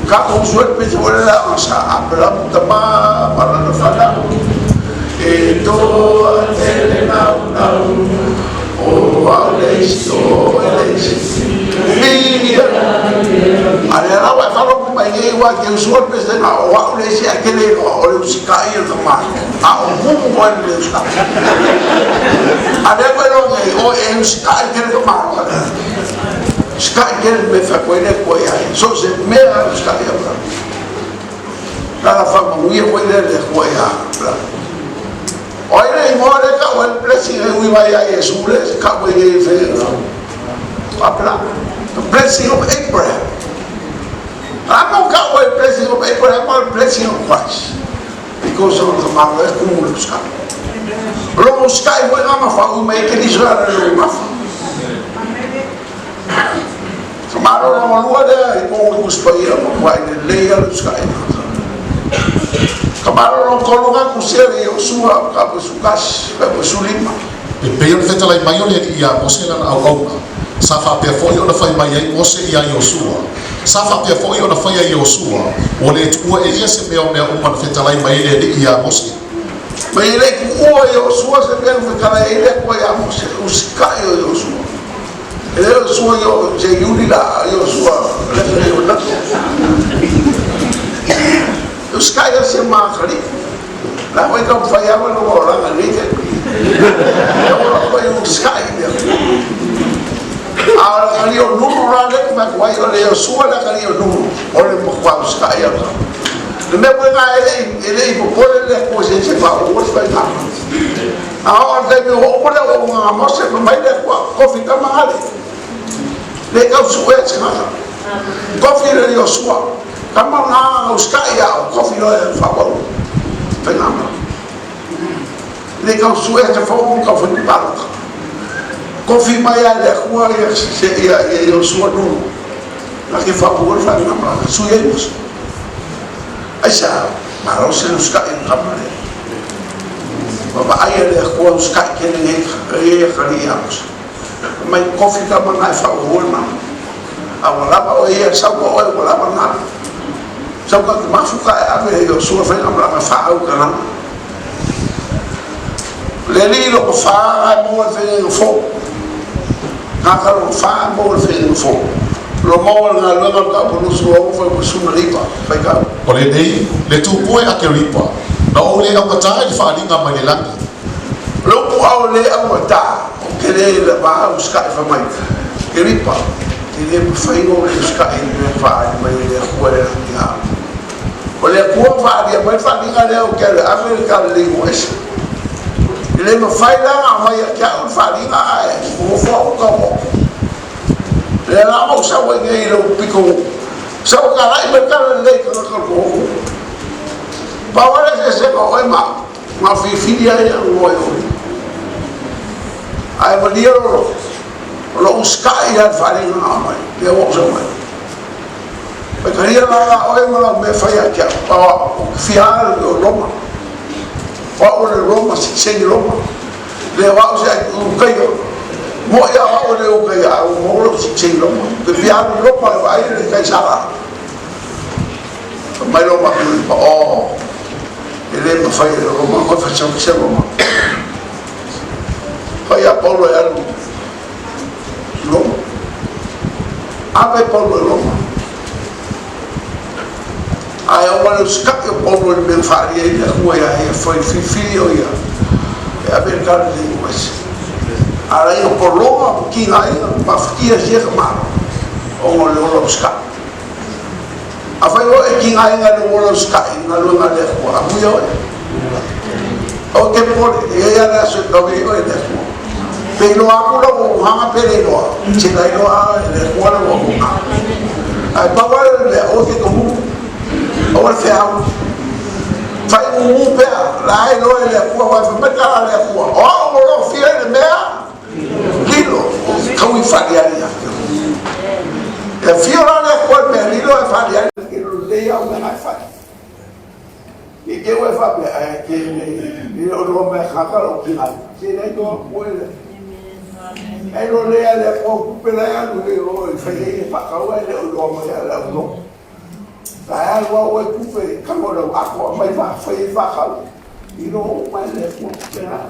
Ka usu e pese foi lea o sa Aperamu tama ma lana fanau. E toa tele nau nau. O au le isi o e le isi. Umi A lea la ua e faalogo mai nei ua te usu le pese na o au le isi ae te le iloa o le usikai o le tama. A o mumu oe le usikai. A lea koe iloa nei o e usikai tele tama. Usikai tele le mea e fai koe le koe ai. So se mea usikai au la. La la faamanuia foi lea le koe ia. O ai le igoa lea tau ai le blessing e ui mai ia Iesu lea tau ai e fe. Apela. The blessing of Abraham. Lama ka o le blessing of Abraham or blessing of Christ. Because o le tamalo e kumu le usikai. O lou usikai foi nga mafa ui mai e Keriso ala le lou gafa. Tamalo lona lua lea i pou le Tusi Paia matua i lelei a le usikai. Tamalo lona tolu nga kusia le Iosua ka sukasi ka sulima. E pei ona fetalai mai o le Alii iā Mose lana auauna, sa faapea foi ona fai mai ai Mose iā Iosua, sa faapea foi ona faia e Iosua, ua le tuua e ia se mea o mea uma na fetalai mai ai le Alii iā Mose. Ma e le i tuua e Iosua se mea na fetalai ai le Atua iā Mose, usikai o Iosua. E le o Iosua i se Iuli la a Iosua le o Natu. Usikai a se makalii. La foi taumafai lava lou olaga i lenei taimi. E ola foi usikai i mea. A o le atalii o Nunu la lea ou te fai atu ai, o le Iosua le atalii o Nunu, o le matua usikai au. Le mea foi lena e le i popole le Atua i se isi e faaauau se faiga. A oo i le taimi ua uma le auaunaga a Mose, fai mai le Atua, Kofi tama gale. Le tau suea se tagata. Kofi le Iosua. Tama na usikai ia o kofi loa e faaauau faigamalaga. Le tau suea se fou tau fai palota. Kofi mai a le Atua ia se ia ia Iosua Nunu. Na ke faaauau le faigamalaga. Sui ai Mose. Aisea? Malosi le usikai o le tama lea. Ua vaai e le Atua usikai tele nei e atalii ia Mose. Fai mai kofi tama na e faaauau le mana. A ua lava oe ia, sau ka oe ua lava na. Sau ka te mafuta e ave e Iosua faigamalaga faaau i Kanana. Le alii lona fa e maua le feagaiga fou. Tagata lona fa e maua le feagaiga fou. Lo maua le galuega o le Taupolusu 6 fai faitau. O lenei, le tupue Akeripa, na ou le augatā i le faaaliga mai le lagi. O le upu ao le augatā, Ou te le va usikai fai mai, Keripa, te le mafai ona ou le usikai i le mea na faaali mai e le Atua i le lagi ia au. O le Atua na faaalia mai le faaaliga lea ou te alu e ave le talalelei mo ese. E le mafai la ona aumai ia te au le faaaliga ae nofo au tau oo. O lea la ua ou sau ai nei i lou pito sau e talai mai le talalelei i tagata o le toofo. Pau lava le eseesega o oe ma au. Na filifili ai au oe oe. Ae malie lou loto, o lou usitai lea i le faaaliga na aumai, lea ua ou sau ai. Faitalia la la oe ma lau mea e fai ia te au, aua ou te fia alu i Roma. O au o le Roma, sitiseni Roma. Le o au se Ulukaia. Moʻi a o au e le Ulukaia, ae ua maua lou sitiseni Roma. Ou te fia alu i Roma e vaai le Kaisara. Fai mai Roma, Oh, E le mafai e Roma ona fai se Roma. Fai ia Paulo e alu i Roma. Ave Paulo i Roma. Ae o le usikai o Paulo i le mea na faaalia ai le Atua ia ia, fai filifili o ia e ave le talalelei ua ese. A la ia pologa ma tigaina ma mafatia sia ka malo ona o le ola usikai. Afai oe e tigaina i lou ola usikai i galuega a le Atua, amuia oe. Aua e te popole, e i ai lava le aso e tau ai oe e le Atua. Pe iloa atu lau auaunaga pe le iloa, se la iloa lava e le Atua lau auaunaga. Ae pau lava le mea, aua te tomumu, aua le feau. Fai mumu pea, la e iloa e le Atua, aua e fai mai le tala a le Atua, o au o lo o fia i le mea, Lilo, taui faaaliali ia te E afio la le Atua i le mea lilo ae faaaliali ke lelei au mea e fai. I te ua e faapea, ae te le o loa mea kaka lou tigai. Se le iloa koe le. E iloa lea le Atua o tupe la e alu e o e fai ai e faatau ae le o iloa mai a le au loa. La e alu au e tupe, kamo lau ako a mai fai ai faatau. Iloa uma e le Atua tupe la.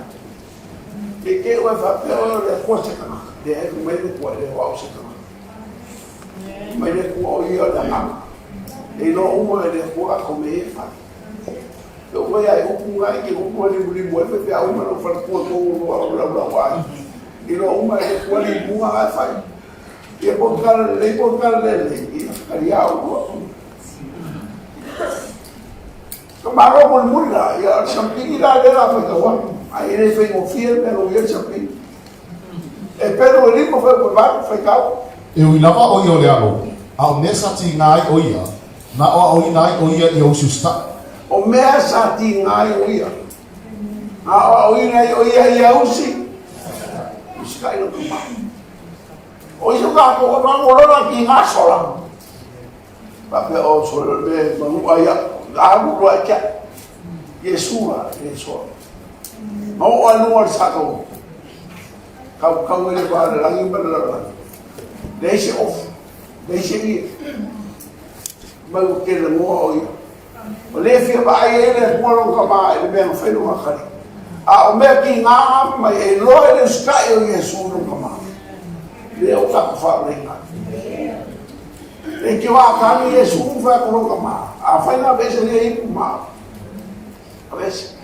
Ne i te i oe faapea oe o le Atua se tagata, leai, fai mai le Atua, e le o au se tagata. Fai mai le Atua, o ia o le Agaga. E iloa uma e le Atua tatou mea ia e fai. E oo mai lava i upu na e te upu ma limulimu ai faifeau ma lou faletua tou o lo o laulau ai. Iloa uma e le Atua limuga na e fai. Ia po o le tala lelei po o le tala le lelei, ia taliā outou. Ka malo mulimuli la, ia o le sampili la lea la faitau atu, ae e le faigofie le mea lou ia le sampili. E pelu e lima fai ua valu faitau. E ui lava o ia o le alo, a o mea sa tiga ai o ia, Na aoaoina ai o ia ia usiusitai. O mea sa tiga ai o ia. Na aoaoina ai o ia ia usi. Usitai lona kama. O isi o tatou o lona tiga sola. Faapea o sole le manua ia alu loa e tia. Iesu la e sola. Ma oo ai luga o le sa kau kau e le va le lagi ma le lalolagi. Leai se ofu, leai se ie. Mai ua tele moa o ia. O lea fia vaai ai le Atua lona kama i le mea na fai lona atalii. A o mea tiga mai e iloa i le usitai o Iesu i lona kama. Lea ua tatou faaoleina ai. Leitioa a tagi Iesu fai atu lona kama. Afai na aveese ia ipu ma au. Aveese.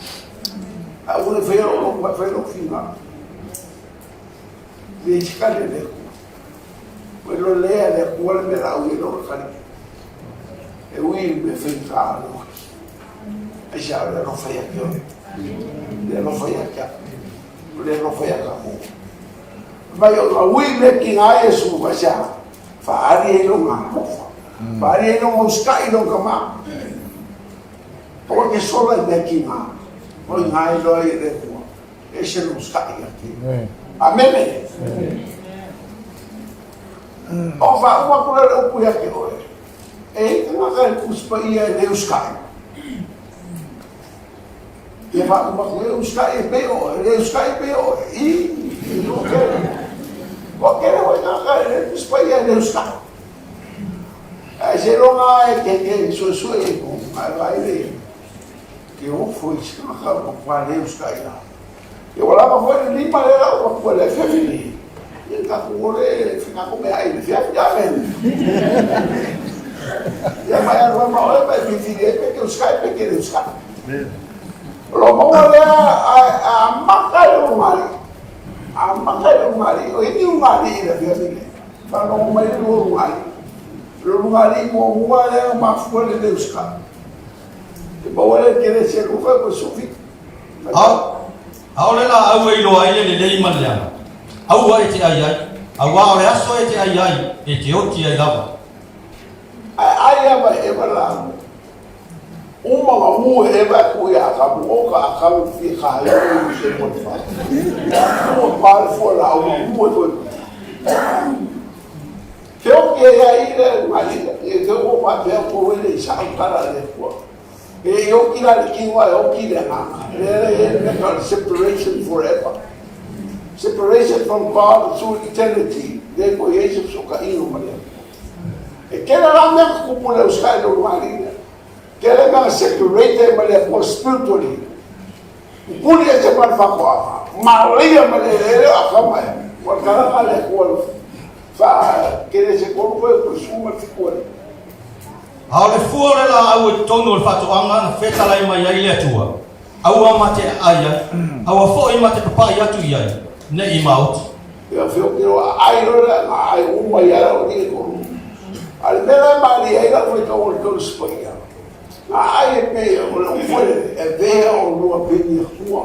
Ae aua ne i faia lou loto ae fai lou finagalo. Le isi kali a le Atua. Ua iloa lelei e le Atua le mea laau i ai lona kali. E ui i le mea faigata o le oki. Aisea o le alofa ia te oe. Le alofa ia te au. O le alofa ia tatou. Mai o na ui mea tiga ai Iesu, aisea? Faaali ai lona alofa. Faaali ai lona usitai i lona tama. Aua te sola i mea tiga. O i ina e iloa ai e le Atua. Ese le usitai ia te. Amene. O faauma atu lea o le upu ia te oe. E i ai tagata e Tusi Paia e le usitai. Ia faauma atu e usitai e pei oe, e le usitai e pei oe. I, toatele. Toatele foi tagata e le Tusi Paia e le usitai. Ae seiloga lava e te suesue i ai ae vaai le te ofo i se tagata ua matua le usitai lava. Ia ua lava foi le lima lea la ua atua i le afiafi nei. Ia tatou o le fai tatou meaai i le afiafi. Amene. Ia ma e alu ai ma oe ma e filifili ai pe te usitai pe te le usitai. O lo o maua lea a amata i le ulugalii. Amata i le ulugalii. O i ai ni ulugalii i le afiafi nei? Faalogo mai le lua ulugalii. O le ulugalii muamua lea na mafua le le usitai. E maua le tele se luga ua sufi. ʻAʻole laʻau e iloa ai le lelei ma le leaga. Aua e te ʻai ai, auā o le aso e te ʻai ai, e te oti ai lava. Ae ai lava e Eva lāua. Uma na ū e Eva e tuu iā Atamu, o ka Atamu fia kāhea o i se mo le whai. Ua pā le fua lāua ma ū e koe. Ke oki e ia i le ngalika, e ke o whapea ko wele i sa au tala le Atua. E i oki la le kino ae oki le agaga. Lea la i ai le mea tau o le separation forever. Separation from God through eternity. Lea koe i ai se fesootaiga ma le Atua. E tele la mea ka tupu i le usitai i le ulugalii lea. Tele mea na separate ai ma le Atua spiritually. Pupuli ese ma le faatoaga, manaia ma le eleele o Akama e. Ua talaga le Atua fa Kenese kolu koe o le suma fitu ai. A o le fua o le laau i totonu o le faatoaga na fetalai mai ai le Atua, aua ma te aai ai, aua foi ma te papaʻi atu i ai, ne i maoti. Ia feoki loa aai loa le na aai uma ia lau ni e kolu. A le mea la e malie ai lau faitau o le Tusi Paia, na aai e pei o le upu foi lele, e avea olua pei ni Atua.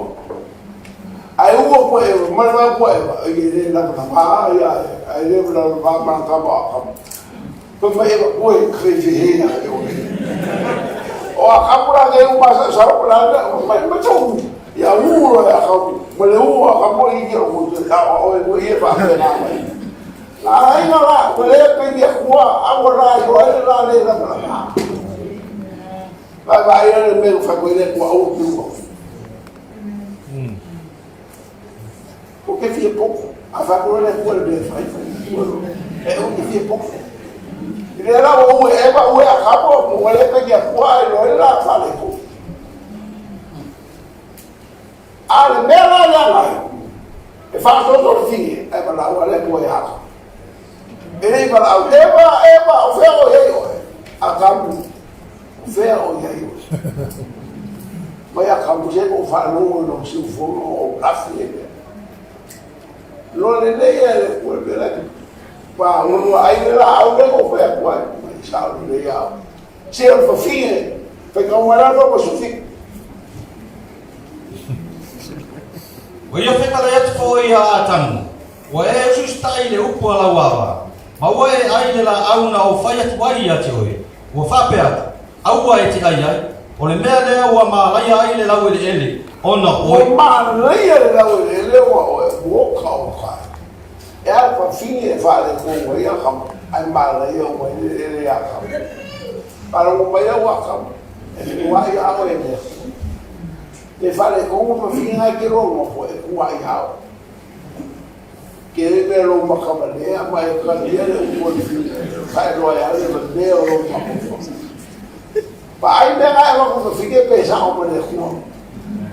Ae ua koe Eva, ma le vae koe Eva, e le lavalava ia, ae le lavalava ma na tama o Akamu. Fai mai Eva, koe feifehea e oe. O Akamu la nei uma sa sa o la la mai mai tau. Ia u lo e Akamu, ma le u o Akamu i ia o te a o e koe ia faapena mai. Na aiga la, ua le pei ni Atua, a ua la i o ai le la le lavalava. Vaavaai le mea ua fai koe le Atua aua piu. Ko te fia poto. A fai koe le Atua le mea e fai, fai Atua lo. E o te fia poto. I lea la ua ue Eva, ue Akamo, ua le pei ni Atua ae loa le la fale ko. A le mea la leaga ai, e faatoto le fige, ae valaau a le Atua ia Akamo. E le i valaau, Eva, Eva, o fea o i ai oe? Akamu, O fea o i ai oe? Mai Akamu, se ua ou faalogo i lou siufono o ou lafi ai mea. Loa lelei e le Atua le mea la e tupu. Pāulu ai le laau lea ua ou fai atu ai, mai sao lelei ia oe. Se o le fafine, faitau mai lalo ma sufi. Ua ia fetalai atu foi ia Atamu, Ua e usiusitai i le upu a lau ava, ma ua e ʻai i le laʻau na ou fai atu ai ia te oe. Ua faapea atu, Aua e te ai ai, o le mea lea ua malaia ai le laueleele ona o oe. Ua malaia le laueleele ona o oe, ua oka oka ai. E a le fafine e faaletonu ai Akama, ae malaia uma ai le eleele ia Akama. Faalogo mai au Akama, e fenuaʻi lava oe e le Atua. Pe faaletonu le fafine na e te loa nofo, e fenuaʻi lava oe. Tele mea lou maka valea ma e talia le upu a le faailoa ai lava le valea o lou mafaufau. Vaai mea na e avatu fafine pe sao ma le Atua.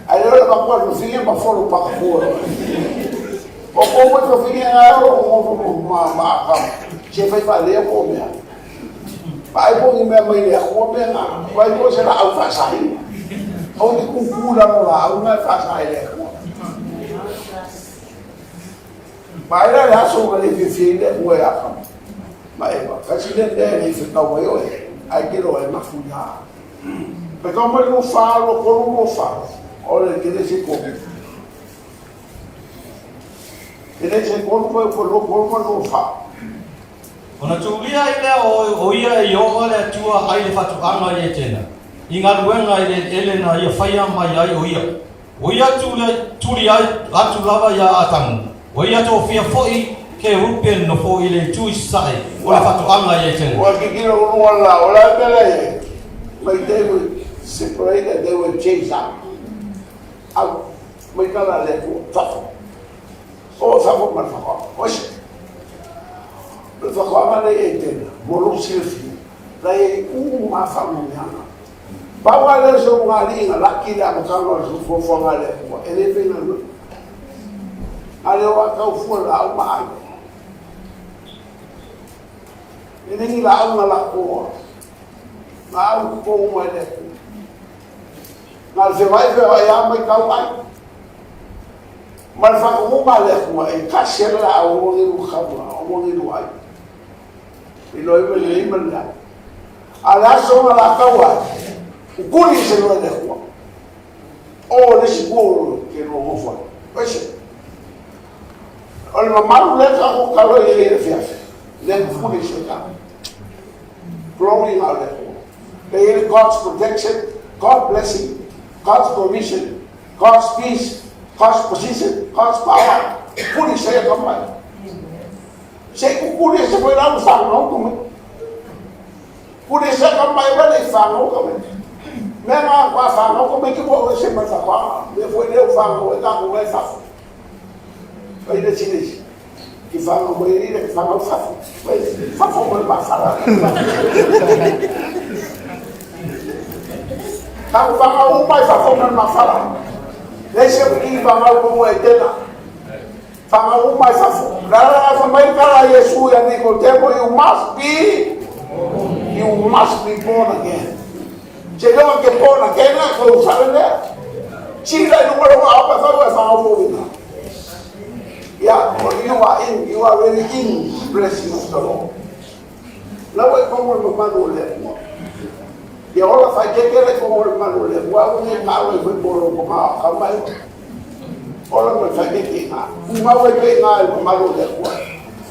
Ae le o le avatu a le fafine ma folo pagafu e oe. O kou mai fafine na e o lou nofo ma ma Akama, se fai faalea po o mea. Vaai po o ni mea mai le Atua mea na. Vaai po o se laau faasaina. Aua te tutu i lalo o laau na e faasa e le Atua. Vaai la le aso ua le fiafia ai le Atua ia Atamu ma Eva, tasi lea mea e le i fetau ai o e, ae te iloa e mafu ia. Fetau mai 24, 23, 24, o le Kenese 3. Kenese 3, 23 ma 24. Ona tuulia ai lea o ia e Ieova le Atua ai le fatuaga i Etena, i galuega i le eleele na ia faia mai ai o ia. Ua ia tuli atu lava iā Atamu, ua ia tofia foi Kerupe nofo i le itu i sasae o le fatoaga i Etena. Ua kikilo i luga o le la, o le a le mea la e i ai? Mai they will separate and they will chase out. Out. Mai tala a le Atua, fafo. O fafo ma le fatoaga. Oise. O le fatoaga lea i Etena, mo lou silafia, la e i ai uma lava faamanuiaga. Pau lava lea o se ulugalii na laki i le amataga o le fuafuaga a le Atua, e le faigaluega. A lea ua tau fua laau ma ai. E le ni laau na lakoa, laau totogu mai le Atua. Na le fevaai fevaai lava mai tau ai. Ma le faatonuga a le Atua, e tasi lava le laau aua ne i lua taua, aua ne i lua ai. Iloa ai ma lelei ma le leaga. A o le aso na latau ai, kukuli ese loa e le Atua. O le isi po ke lua nofo ai. Oise. O le mamalu lea tatou talo i ai i le afiafi, lea kukuli ese tau. Glory na o le Atua. Pei ai God's protection, God blessing, God's provision, God's peace, God's position, God's power. Kukuli ese ia ka mai. Se i kukuli ese foi la ua whanau ka mai. Kukuli ese ka mai wa le whanau ka mai. Mea ngā kua whanau ka mai ki kua ese mai whakawanga. Mea foi leo whanau e tāku ngai whafo. Vai le sile isi. Ki whanau mai i le whanau whafo. Vai whafo mai mawhara. Tāku whanau umai whafo mai mawhara. Nei se ki whanau ko e tēnā. Whanga uma i fafo. Raranga fa mai kala Iesu ia Nikotemo, you must be, you must be born again. Se lewa ke born again a ko usale lea. Sila i lunga longa apa fau e whanga fo Yeah, you are in, you are really in the blessing of the Lord. Lawa i kongo le mamalu o le Atua. Ia ola faeteete le kongo le mamalu o le Atua, aua ne i maua i foi mo lou mama ka mai. Ola mo faeteete i ngā. Pūmau ai pea i ngā i le mamalu o le Atua.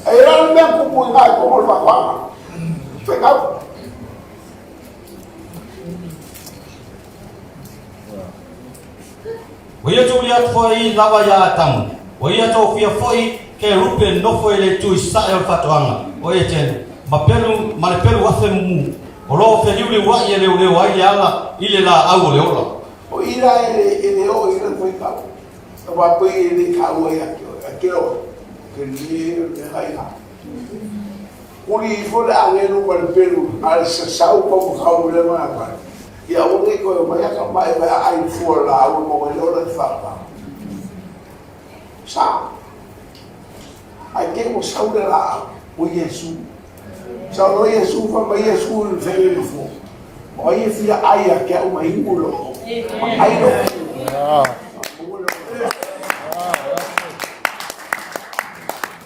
E i le mea kupu i ngā i kongo le faatoaga. Whaikau. Ua ia tuli atu foi lava iā Atamu, ua ia tofia foi Kerupe nofo i le itu i sasae o le fatoaga o Etene, ma pelu, ma le pelu afe mumu, o lo o feliuliuaʻi e leoleo ai le ala i le laau o le ola. O i la e le, e le oo i le faitau, e wā koe e le kāua ia te oe, a te oe, ke le o le hai ha. Kuli ifo le agelu ma le pelu, a le sasau pa ma kau le ma pa. Ia aua nei koe o mai aka mai mai a ai fua la au mo mai ola i whapa. Sa. Ai te mo sau le la au, o Iesu. Sau lo Iesu fa mai Iesu i whenga no fo. O ai e fia ai a ke au mai ingu lo. Ma ai lo.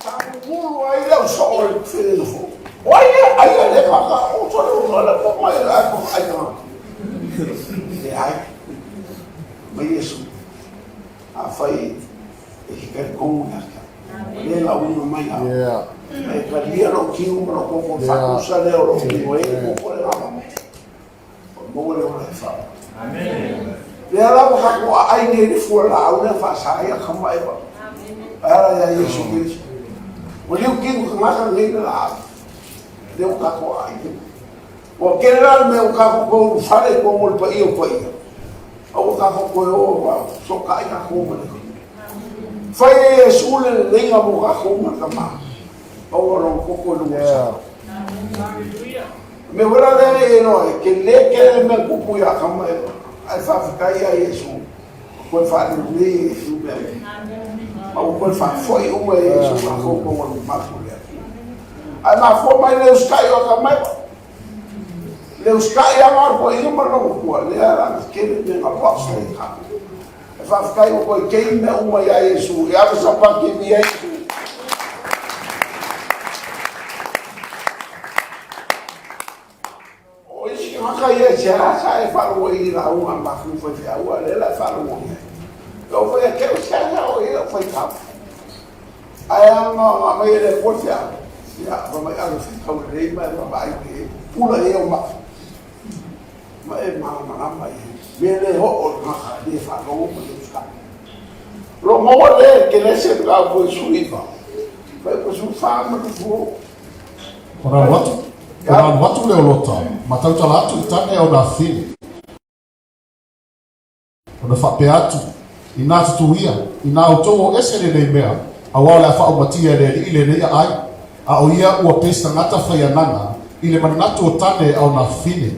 Sa mulu ai le au so o le whenga no fo. O ai e ai a le kaka o so le o le po mai la ko ai na. Le ai. Mai Iesu. A fai e ki kai kongu ia kia. Le la uina mai a. E ka lia lo kiu ma lo koko whakusa leo lo kiu e ko ko le lava. Maua le ola e fao. Lea la ua tatou aai nei i le fualaau lea faasa ai Atama Eva. E ala ia Iesu Keriso. Ua liu tino tagata nei le laau. Lea ua tatou aai nei. Ua tele la le mea ua tatou toe ulufale i totonu o le paia o paia. A ua tatou toe o ua fesootai tatou ma le Alii. Fai e Iesu le leleiga mo tatou ma le Tama. Maua lona toto i luga o le sami. Mea foi la lea e iloa ai, tele tele le mea tupu ia Atama ma Eva, ae faafetai ia Iesu, ua toe faalelei e Iesu mea uma. Ma ua toe faafoi uma e Iesu tatou totonu o le mamalu o le Atua. Ae mafua mai le usitai o Atama ma Eva. Le usitai lava o le toeaina ma lona matua, lea la na tele mea na lost ai tatou. Ae faafetai ua toe gain mea uma ia Iesu, e ave sapati e mia Iesu. O isi tagata ia e seāseā e faalogo i lauga a matou faifeau, a o lea la e faalogo i ai. E oo foi ia te au, e seāseā o i lau faitau. Ae ana aumai e le Atua le feau, ia, fai mai ave faitau lelei ma e vaavaai i ai, pupula i ai ou maka, ma e malamalama i ai. Mea le oo i le tagata e le faalogo ma le usitai. O lo o maua lea i le Kenese mataupu e 19, fuaiupu 14 ma le 20. Ona alu atu, ona alu atu lea o Lota, ma tautala atu i tane o Nafili. Ona faapea atu, Inā tutū ia, inā outou o ese lenei mea, auā o le a faaumatia e le Alii lenei aai. A o ia ua pei se tagata fai anaga i le manatu o tane a o Nafili.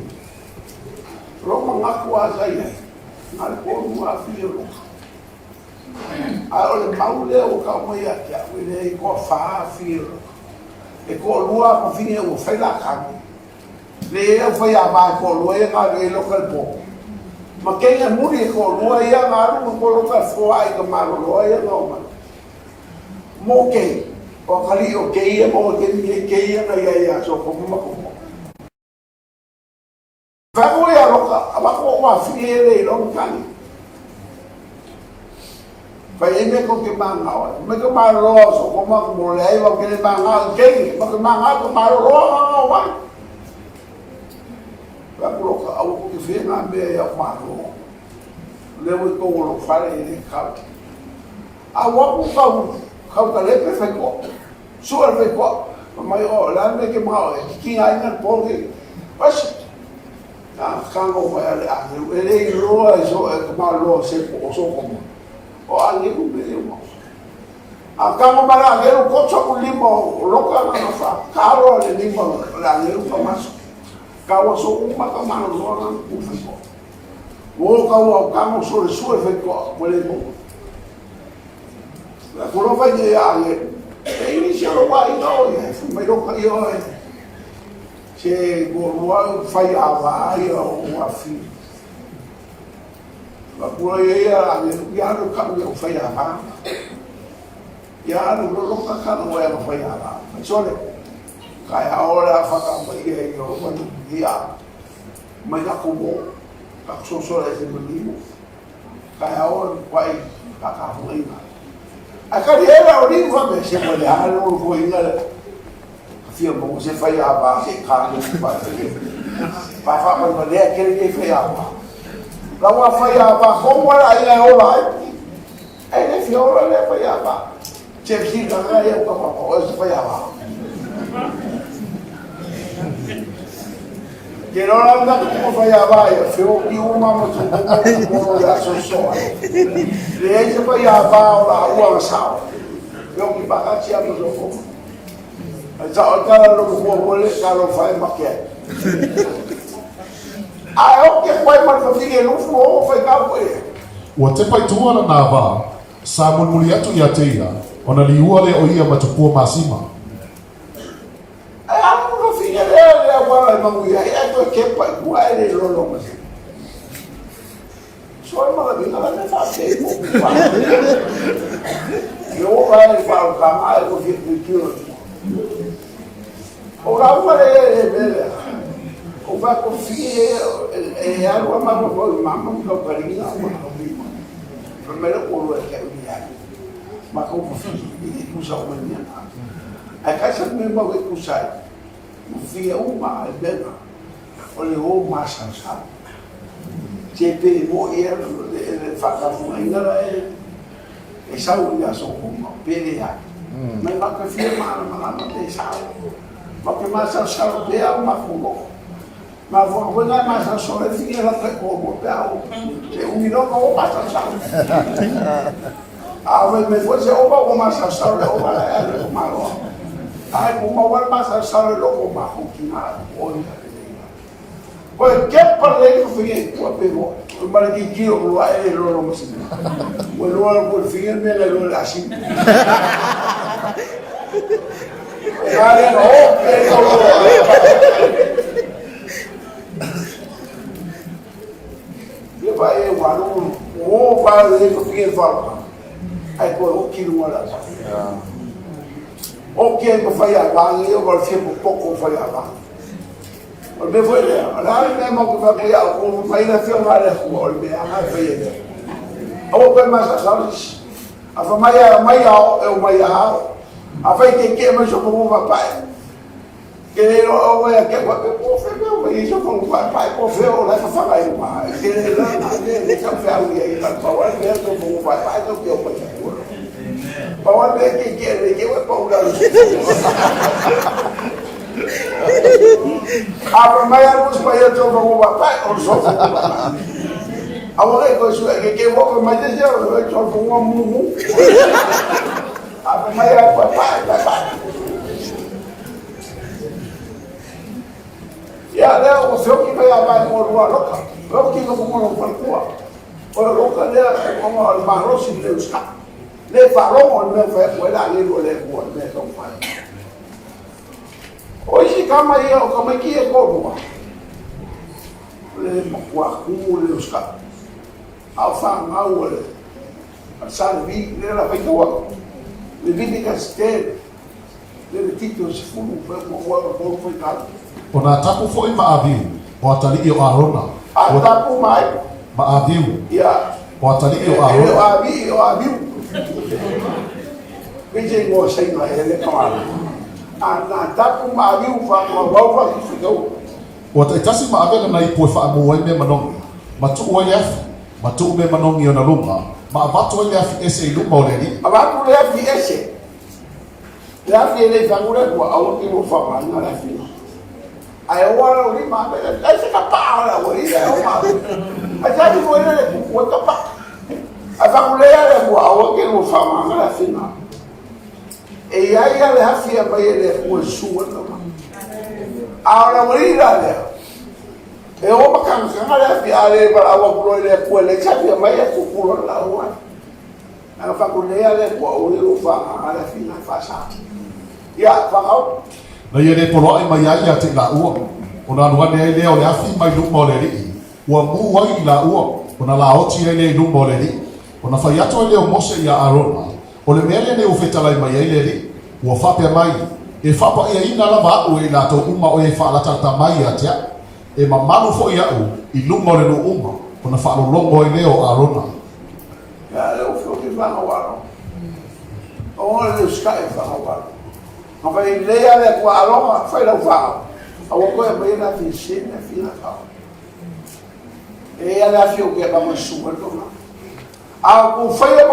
O lou manatu lava sa i ai, na o le toalua afio o Lota. Ae o le mau lea ua tau mai ia te au, e leai, e toafa afio o Lota. E toalua afafine ua fai la tane. Leai au fai ava e toalua ia na alu i ai Lota i le po. Ma teine muli e toalua ia na alu ma toe Lota e foai i ka maloloa ia na omai. Mo kei, o akalii o keia ma o taimi nei keia na iai ia Sotomo ma Gomora. Fai ia Lota, avatu ou afine ia le iloa ni tane. Fai ai mea tou te manao ai. Mai ka maloloa o Sotoma ma Gomora, leai matou te le manao i teine, matou te manao i ka maloloa na na omai. Fai atu Lota, aua tou te faia na mea ia o malo. O lea ua i tou o lou fale e le tatau. A ua atu kau, kau kalepe fai toa. Sua le fai toa. Fai mai, o, le a le mea e te manao ai, tigaina le po lenei. Osi. Na kago mai a le agelu, e le iloa e so e ka maloloa se po o Sotoma. O agelu me e uma. A kago mai le agelu, koso ku lima o Lota na na fa, kalo a le lima o le agelu ka maso. Ka ua so uma ka maloloa na ku fai toa. Ua o kau au kago so le sue fai toa, ua le maua. La ku lofa i ia agelu. E inisi o lo wa ina o ia, fai mai Lota ia oe. Se toalua fai ava ai ia ou afifio. Avatu ai ia agelu, ia alu kau ia fai ava. Ia alu loloka kau ia fai ava. Fai sole. Kai ao le afaka mai ia i o manu ia. Mai ka kumo. Ka soso le se manimu. Kai ao le pai ka ka huinga. Ae kali e la o liu fa me se mo le alu huinga le. Fia maua se fai ava se i kalo pa pa fa mai ma lea kele nei fai ava. La ua fai ava komu ala ai e ola ai. E le fia ola lea fai ava. Se si ka ka ia ka pa o se fai ava. Ke lola na ku fai ava ia feo ki uma ma tu mo ya so so. Le ai se fai ava o la ua na sao. Feo ki pa ka tia ma so. Ai sa o tala lo mo mo le sa lo fai ma ke. Ai o ke fai ma fa fige lo fu o fai ka ko e. Ua tepa i tua lana vā, sa mulimuli atu ia te ia, ona liua lea o ia ma tupua masima. Ai a mo fa fige le le a wala ma ngu ia e to ke pa ku ai le lo lo ma se. So e ma la la me fa se mo ku fa. Yo vai fa o ka ai ko fi ku ki o la uma le le le le. O va ko fi e e alu a ma ko ma ma ko ka ringa ma ko fi. Fa me lo ko lo e ke ni ai. Ma ko ko fi ni ku sa o ni. Ai kai sa me ma ko ku sa. Mo fi e uma e bena. O le o ma sa sa. Se pe mo'i ea le faatafugaina la e sau i aso uma, pe leai. Mai matou te fia malamalama pe sao. Matou te masalosalo pea o matou lo'o. Mafuaaga foi na e masalosalo ai fia lata i Kuamua pe a oo. Se umi loa ona o masalosalo. A fai mai foi se ova ua masalosalo le ova la e alu i Maloa. Ae tumau lava le masalosalo i loko o matou tina o ia lelei lava. Oe kepa lelei le fafine i tua pe moe. Ma le tilotilo o lua ae le iloa lou masina. Ua iloa atu e le fafine le mea na iloa e le asini. A lea na o pe Ia pa e ua alu o pa le fafine le faalota. Ae toe oki luga o le apa. Oki ai ma fai avagi, o le fia popoto fai avagi. O le mea foi lea, o le a le mea matou te fai atu ai ia outou, fai mai le Afioga a le Atua, o le mea lava e fai e le Atua. Aua toe masalosalo se isi. A fai mai e aumai ao, e omai lava ao. Afai e tietie mai sou fanua paepae, e te le iloa oe ia te au faapea, po o fea mea o mai ai sou fanua paepae, po o fea o la e fafaga ai uma. E te le iloa na mea lea sa ou feaui ai, na o le pau lava le mea o sou fanua paepae tou te omai ai. Pau lava le mea e tietie lelei te i ua pau i lalo. A fai mai alu usi mai atu o paepae, o le sofu paepae. Aua ne i toe sue, ke ke ua fai mai se isi o le sofu ua mumu. A fai mai alu paepae, paepae. Ia, lea ua feoki mai a mai mo lua loka. Feoki ka funga lo faletua. O le loka lea, ona o le malosi le usikai. Le faalogo i le mea o fai atu ai le agelu a le Atua i le mea e taumafai. O isi tama ia o tamaiti ia e toalua, o le matua tumu le usikai. A o fanau a le Sa Levi, lea la faitau atu, Leviticus 10, le Letito 10, 1, 2, 3, faitau. O Natapu foi ma Aviu, o atalii o Arona. A tapu mai. Ma Aviu. Ia. O atalii o Arona. E le o Avi, o Aviu. Pei se igoa Saina e le kamala. A Natapu ma Aviu faatoa vau faitau. Ua taitasi ma ave lana ipu e faamu ai mea manogi, ma tuu ai le afi, ma tuu mea manogi i ona luma, ma avatu ai le afi ese i luma o le Alii. Avatu le afi ese. Le afi e le i fagu le Atua, aua te lua faaaogaina le afi lena. Ae oa lau lima ave le afi. Ai se kapaa o le aualii ae o ma ave. Ai se afi foi lele tupu ai kapaa. Ae fagulea le Atua, aua te lua faaaogaina le afi lena. E i ai lava le afi e aumai e le Atua e susu ai le taulaga. A o le aualii la lea, e o ma kagakaga le afi, a le valaau atu loa i le Atua e leai se afi e aumai, e tupu loa le laau ai. Ana faakulea le Atua aua ne i ou faaagaga le afi na e faasa. Ia, faaau. Na ia le poloai mai ai ia te i laua, ona alu ane ai lea o le afi mai luma o le Alii, ua mū ai i laua, ona laoti ai lea i luma o le Alii. Ona fai atu ai lea o Mose iā Arona, O le mea lenei ua fetalai mai ai le Alii, ua faapea mai, E faapaiaina lava aʻu e i latou uma o e faalatalata mai ia te aʻu, e mamalu foi aʻu i luma o le nuu uma, ona faalologo ai lea o Arona. Ia le ofi ofi whakawaro. O le usikai whakawaro. Ka whai lea le kua aloha, whai lau whao. Aua koe mai la fi sene fi la kau. E ia le afi o ke ba masu tona. A ku whai